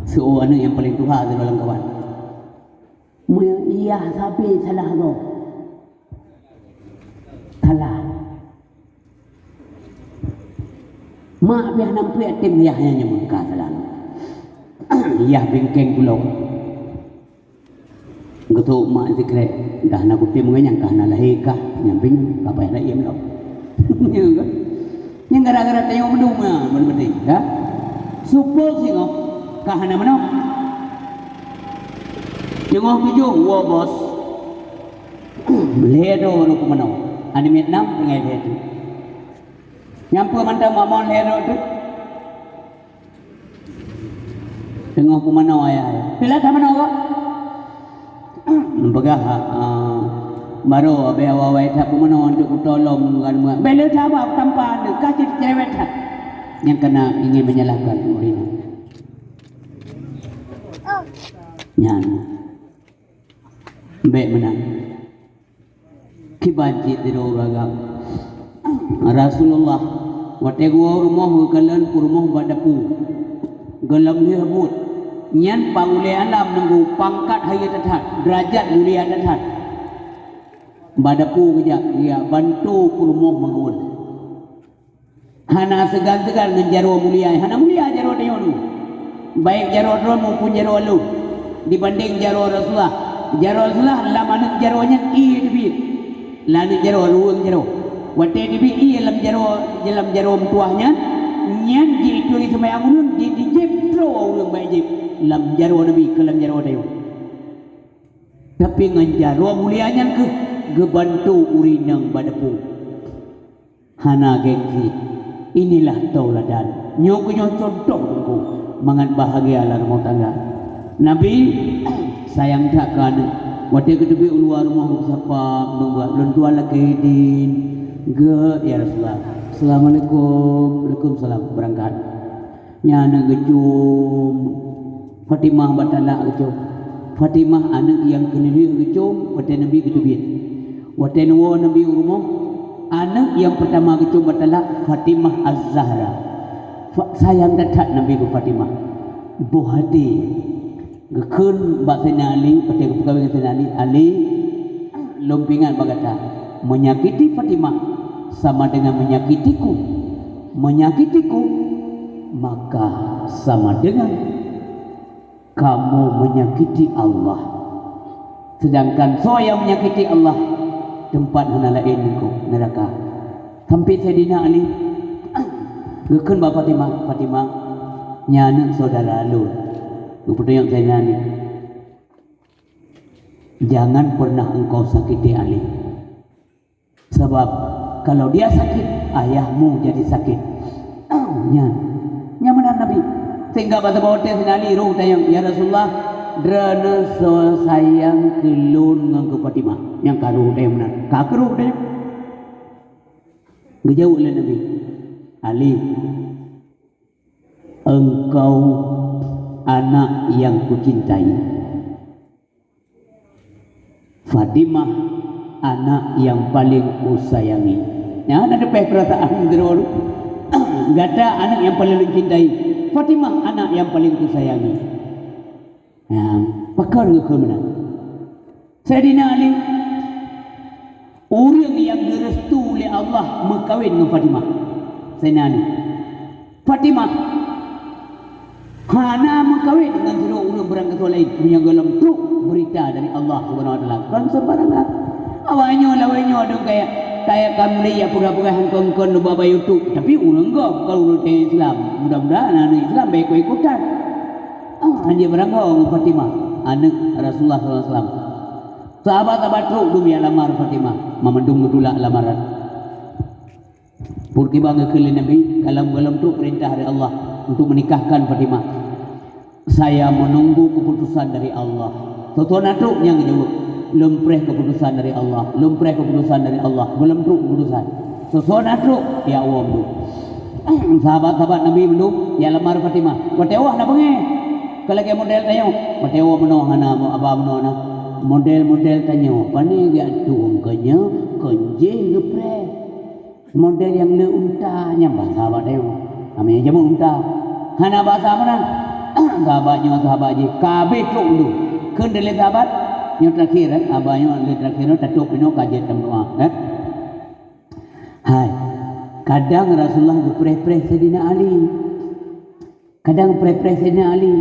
Seuôt aneuëk nyang paleng tuha sidroe lam kawan. Meuyah sabe salah gob. Salah. Mak pih hana meupeue tem yah nyan nyang meungka salah. Yah bingkeng tulông. Geutôk mak sikrek, dah na kutem ngon nyang ka hana lahé kah, nyang pih ka payah rayeuk lom. Nyan kan? Nyang gara-gara tanyoe meuduma, beutôi, ya? Seupôt singoh ka hana manö. Teungoh tujoh, woe bos. Lhèe droe baru pumanö. Aneuëk miet nam tinggai lhèe droe. Nyang peue mantong mak mon lhèe droe teuk? Teungoh pumanö ayah. Pih lé that manö kah? Neupeugah, ah, barô abéh awai-awai that pumanö untuk kutulông ngon meuat. Bèk lé that bak tampa aneuëk, ka cit cerewet that. Nyang kana ingin menyalahkan ureueng inong. Nyan. Bèk meunan. Kiban cit sidroe ureueng agam. Rasulullah, watèe geuwoe u rumoh geukalon peurumoh bak dapu. Gohlom lheueh buet. Nyan pang ulée alam nunggu pangkat hayeue that-that, deurajat mulia that-that. Bak dapu geujak, geujak bantu peurumoh meugeuen. Hana seugan-seugan ngon jaroe mulia, hana mulia jaroe tanyoe nyoe. Baik jaroe droe maupun jaroe lôn, dibandeng jaroe Rasulullah. Jaroe Rasulullah lam aneuëk jaroe nyan ié teubiet. Lam aneuëk jaroe, ruweueng jaroe. Watée teubiet ié lam jaroe, lam jaroe meutuwah nyan, nyan jiék tueng seumayang ureuëng, di, dijieb droe ureuëng bak jieb lam jaroe Nabi keu lam jaroe tanyoe. Tapi ngon jaroe mulia nyan kheueh geubantu ureuëng inong bak dapu. Hana gengsi. Inilah tauladan. Nyoe keuh nyoe cuntoh teungku mangat bahagia lam rumoh tangga. Nabi sayang that keu aneuëk. Watée geuteubiet u luwa rumoh geusapa, "Lôn tuan lakée idin." "Gét, ya Rasulullah." "Assalamualaikum." "Waalaikumsalam." Beurangkat. Nyan aneuëk geucum. Fatimah bak talak geucom. Fatimah aneuëk nyang keunilheueh geucom watée Nabi geuteubiet. Watée neuwoe Nabi u rumoh, aneuëk nyang peurtama geucom bak talak Fatimah Az-Zahra. Fa-, sayang that-that Nabi keu Fatimah. Boh até geukheun bak Saidina Ali, watée geupeukawen ngon Saidina Ali, "Ali, lôn peuingat bak gata, menyakiti Fatimah sama dengan menyakitiku. Menyakitiku, maka sama dengan kamu menyakiti Allah. Sedangkan soe nyang menyakiti Allah, teumpat hana laén ngon neuraka." Sampai Saidina Ali geukheun bak Fatimah, "Fatimah, nyan aneuëk syedara lôn." Geupeutunyok Saidina Ali, "Jangan pernah engkau sakiti Ali. Sebab kalau dia sakit, ayahmu jadi sakit." Nyan, nyan meunan Nabi. Sehingga bak saboh watée Saidina Ali rhot tanyong, "Ya Rasulullah, droeneuh soe sayang keu lôn ngon keu Fatimah?" Nyang ka rhot tanyong meunan. Ka keu rhot tanyong. Geujaweueb lé Nabi, "Ali, engkau anak yang kucintai. Fatimah anak yang paling kusayangi." Nyan na teupeh peurasaan droe. "Gata anak yang paling lôn cintai. Fatimah anak yang paling kusayangi." Nah, pakon geukheun meunan? Saidina Ali, ureuëng nyang geurestu lé Allah meukawen ngon Fatimah. Saidina Ali. Fatimah hana meukawen ngon sidroe ureuëng barangkasoe laén, meunyoe gohlom trok beurita dari Allah Subhanahu Wa Taala. Kon seumbarangan. Awaknyoe lawét nyoe dong kaya, kaya ka mulai ya peugah-peugah hangkon-kon ubak bak YouTube, tapi ureuëng gob kon ureuëng Islam. Mudah-mudahan aneuëk Islam baik ikut-ikutan. Ah, dia barangkasoe ngon Fatimah, aneuëk Rasulullah sallallahu alaihi wasallam. Sahabat-sahabat trok dum ya lamar Fatimah, mamandum geutulak lamaran. Peuet kiban geukheun lé Nabi, gohlom-gohlom trok peurintah dari Allah untuk menikahkan Fatimah. "Saya menunggu keputusan dari Allah." Soe-soe na trok nyang geujaweueb, "Lôn preh keputusan dari Allah, lôn preh keputusan dari Allah." Gohlom trok keputusan. Soe-soe na trok, ya Allah mandum. Sahabat-sahabat Nabi mandum ya lamar Fatimah. Watée woe na beungéh. Ka lagée model tanyoe. Watée woe meunoe hana, aba meunoe na. Model-model tanyoe, pane geujak tueng keu nyoe, kon jih geupreh. Model nyang le unta nyan basa bak tanyoe. Kami jameun unta. Hana basa meunan. Sahabat nyoe, sahabat jih, ka habéh trok dum. Kheun lé sahabat, nyoe terakhir, eh. Haba nyoe le terakhir nyoe, tatôb nyoe ka jeuet lam doa, eh. Hai. Kadang Rasulullah geupreh-preh Saidina Ali. Kadang preh-preh Saidina Ali,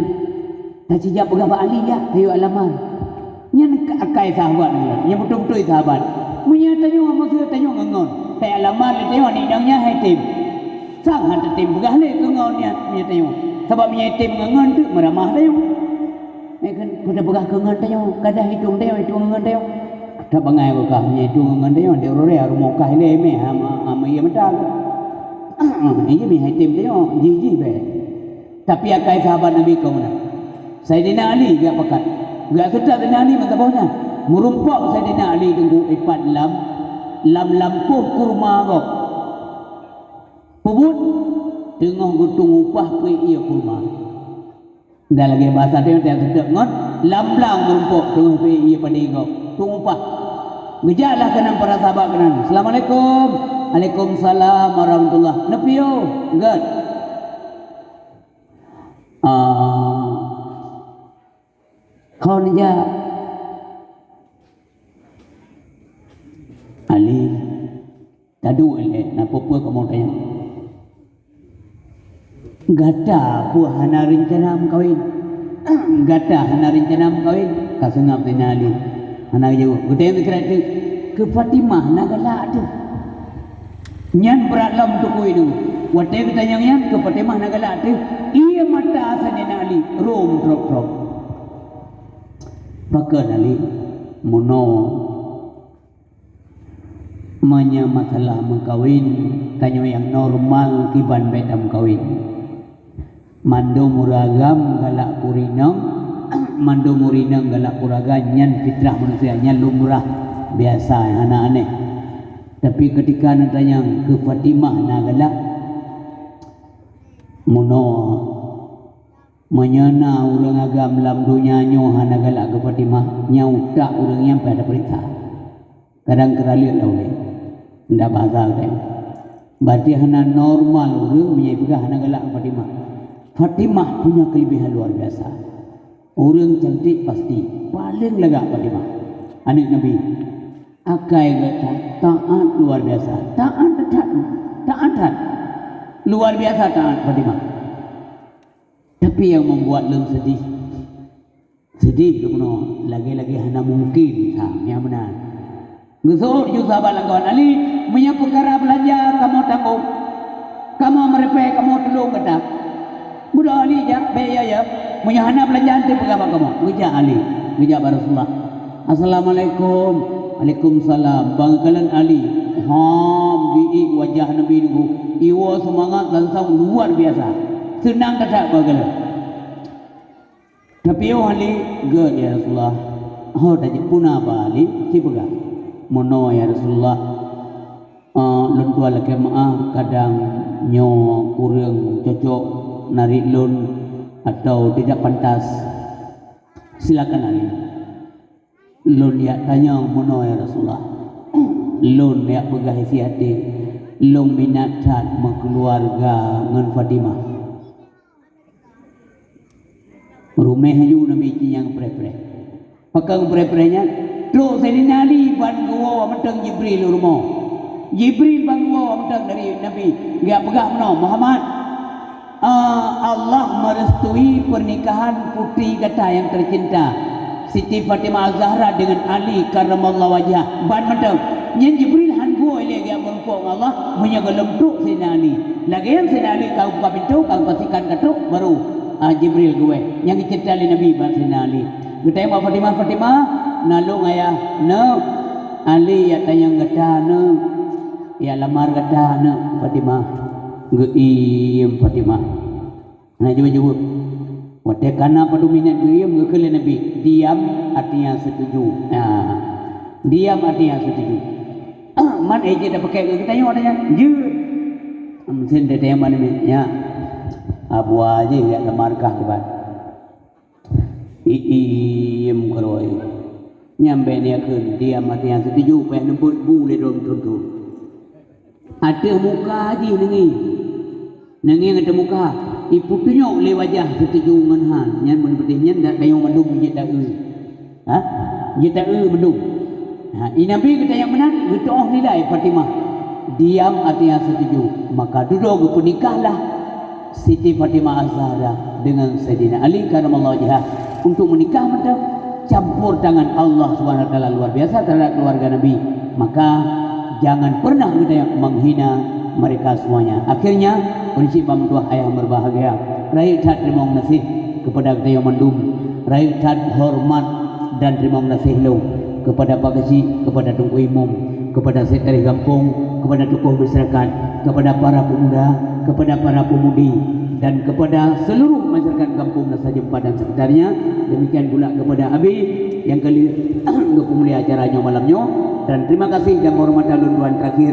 tacijak peugah bak Ali, "Jak, tayue alamar." Nyan ka-, akai sahabat nyan, nyang beutôi-beutôi sahabat. Meunyoe tanyoe, maksud tanyoe ngon-ngon, tayue alamar lé tanyoe, aneuk inong nyan hai tem. Sang han tatem peugah lé keu ngon nyan, meunyoe tanyoe. Sabab meunyoe tem ngon-ngon teuk meuramah tanyoe. Meukeun peue tapeugah keu ngon tanyoe, ka dah itong tanyoe, itong ngon tanyoe. That bangai bukah meunyoe itong ngon tanyoe, di ureuëng rumoh kah ilée mé, hama, hama ié meuta. Iya mé hai tem tanyoe, jih-jih bèe. Tapi akai sahabat Nabi keu meunan. Saidina Ali geujak pakat. Geujak seutôt Saidina Ali meusaboh nyan. Meurumpok Saidina Ali teungku ipat lam, lam lampôh kurma gob. Peubuet teungoh geutueng upah peuié kurma. Dan lagée basa teuh nyang seutôt ngon lam blang meurumpok teungoh peuié padé gob. Tueng upah. Geujaklah keunan para sahabat keunan. "Assalamualaikum." "Waalaikumsalam warahmatullah." "Neupiôh." "Gét." Ah, Kon jak Ali, taduek lé, na peue-peue kamoe tanyong. Gata peue hana reuncana meukawen? Gata hana reuncana meukawen? Ka seungab Saidina Ali. Hana geujaweueb. Geutanyong sikrek teuk, keu Fatimah na galak teuh. Nyan brat lom teukui nyoe. Watée geutanyong nyan, keu Fatimah na galak teuh. Ié mata Saidina Ali rom trok-trok. Pakon Ali, meunoe. Meunyoe masalah meukawen, tanyoe nyang normal kiban bék tameukawen. Mandum ureuëng agam galak keu ureuëng inong, mandum ureuëng inong galak keu ureuëng agam, nyan fitrah manusia, nyan lumrah, biasa, hana aneh. Tapi keutika neutanyong keu Fatimah na galak, meunoe. Meunyoe na ureuëng agam lam donya nyoe hana galak keu Fatimah, nyan utak ureuëng nyan payah tapeuriksa. Kadang keuraleuek lom lé. Ndak bahasa geutanyoe. Berarti hana normal ureuëng meunyoe jipeugah hana galak keu Fatimah. Fatimah punya kelebihan luar biasa. Ureuëng cantik pasti paléng lagak Fatimah. Aneuëk Nabi. Akai gata taát luar biasa. Taát that. Taát that. Luar biasa taát Fatimah. Tapi yang membuat lôn sedih, sedih lôn bunoe, lagée-lagée hana mungken, ha, nyang meunan. Geuseuôt ju sahabat lamkawan Ali, meunyoe peukara beulanja kamoe tanggong, kamoe meureumpéh, kamoe tulông gata. Budak Ali jak, bék ya, ya. Meunyoe hana beulanja, teupeugah bak kamoe. Geujak Ali, geujak bak Rasulullah. "Assalamualaikum." "Waalaikumsalam." Ban geukalon Ali, hom, geuiek wajah Nabi nyoe, iwoe seumangat langsong luar biasa. Seunang that ban geukalon. Tapi oh Ali, "Gét, ya Rasulullah." "Ho tajak puna ba Ali?" Sipeugah, "Meunoe, ya Rasulullah, eh, lôn tuan lakée meuáh, kadang nyoe kureueng cocok narit lôn atau tidak pantas." "Silakan Ali." "Lôn jak tanyong meunoe, ya Rasulullah. Lôn jak peugah isi até, lôn minat that meukeuluwarga ngon Fatimah." Ruméh laju Nabi cinyang preh-preh. Pakon preh-preh nyan, trok Saidina Ali ban geuwoe mantong Jibril u rumoh. Jibril ban geuwoe mantong dari Nabi, geujak peugah meunoe, "Muhammad, ah, Allah merestui pernikahan putri gata yang tercinta, Siti Fatimah Az-Zahra, dengan Ali karramallahu wajhah." Ban mantong. Nyan Jibril han geuwoe lé geujak meurumpok ngon Allah, meunyoe gohlom trok Saidina Ali. Lagée nyan Saidina Ali ka buka pintoe, ka geupastikan ka trok, baru, ah, Jibril geuwoe. Nyang geuceurita lé Nabi bak Saidina Ali. Geutanyong bak Fatimah, "Fatimah, na lôn ayah." "Neuk." "Ali jak tanyong gata, neuk. Jak lamar gata, neuk, Fatimah." Geuiem Fatimah. Hana jaweueb-jaweueb. Watée ka na padum minét geuiem, geukheun lé Nabi, "Diam artinya setuju." Nah, "Diam artinya setuju." Man, eh, jeuet tapakée keu geutanyoe, tanyong, "Jeuet." Meusén teuntée man, "Ya." Abu Haji jak lamar kah kiban. Iem keurôi. Nyan bék neukheun, "Diam artinya setuju," payah neubeuet bu lé droe meuthon-thon. Ateueh muka jih neungieng. Neungieng ateueh muka. Ipeutunyok lé wajah setuju ngon han. Nyan meuneupeudeh nyan dak tayong mandum jeuet taeu. Ha? Jeuet taeu mandum. Ha, i Nabi geutanyong meunan, geutu'oh nilai Fatimah. Diam artinya setuju. Maka dudoe geupeunikahlah Siti Fatimah Az-Zahra dengan Saidina Ali karramallahu wajhah untuk menikah mantong, campur tangan Allah Subhanahu wa Taala luar biasa terhadap keluarga Nabi. Maka jangan pernah geutanyoe menghina mereka semuanya. Akhirnya, prinsip bang tuah ayah berbahagia. Rayeuk that teurimong gaséh kepada geutanyoe mandum. Rayeuk that hormat dan teurimong gaséh lôn kepada Pak Keuchik, kepada Teungku Imum, kepada sekretaris gampông, kepada tokoh masyarakat, kepada para pemuda, kepada para pemudi, dan kepada seluruh masyarakat gampông Nasa Jeumpa dan sekitarnya. Demikian pula kepada Abi nyang ka lheueh geupeumulia acara nyoe malam nyoe. Dan terima kasih dan penghormatan lôn tuan terakhir.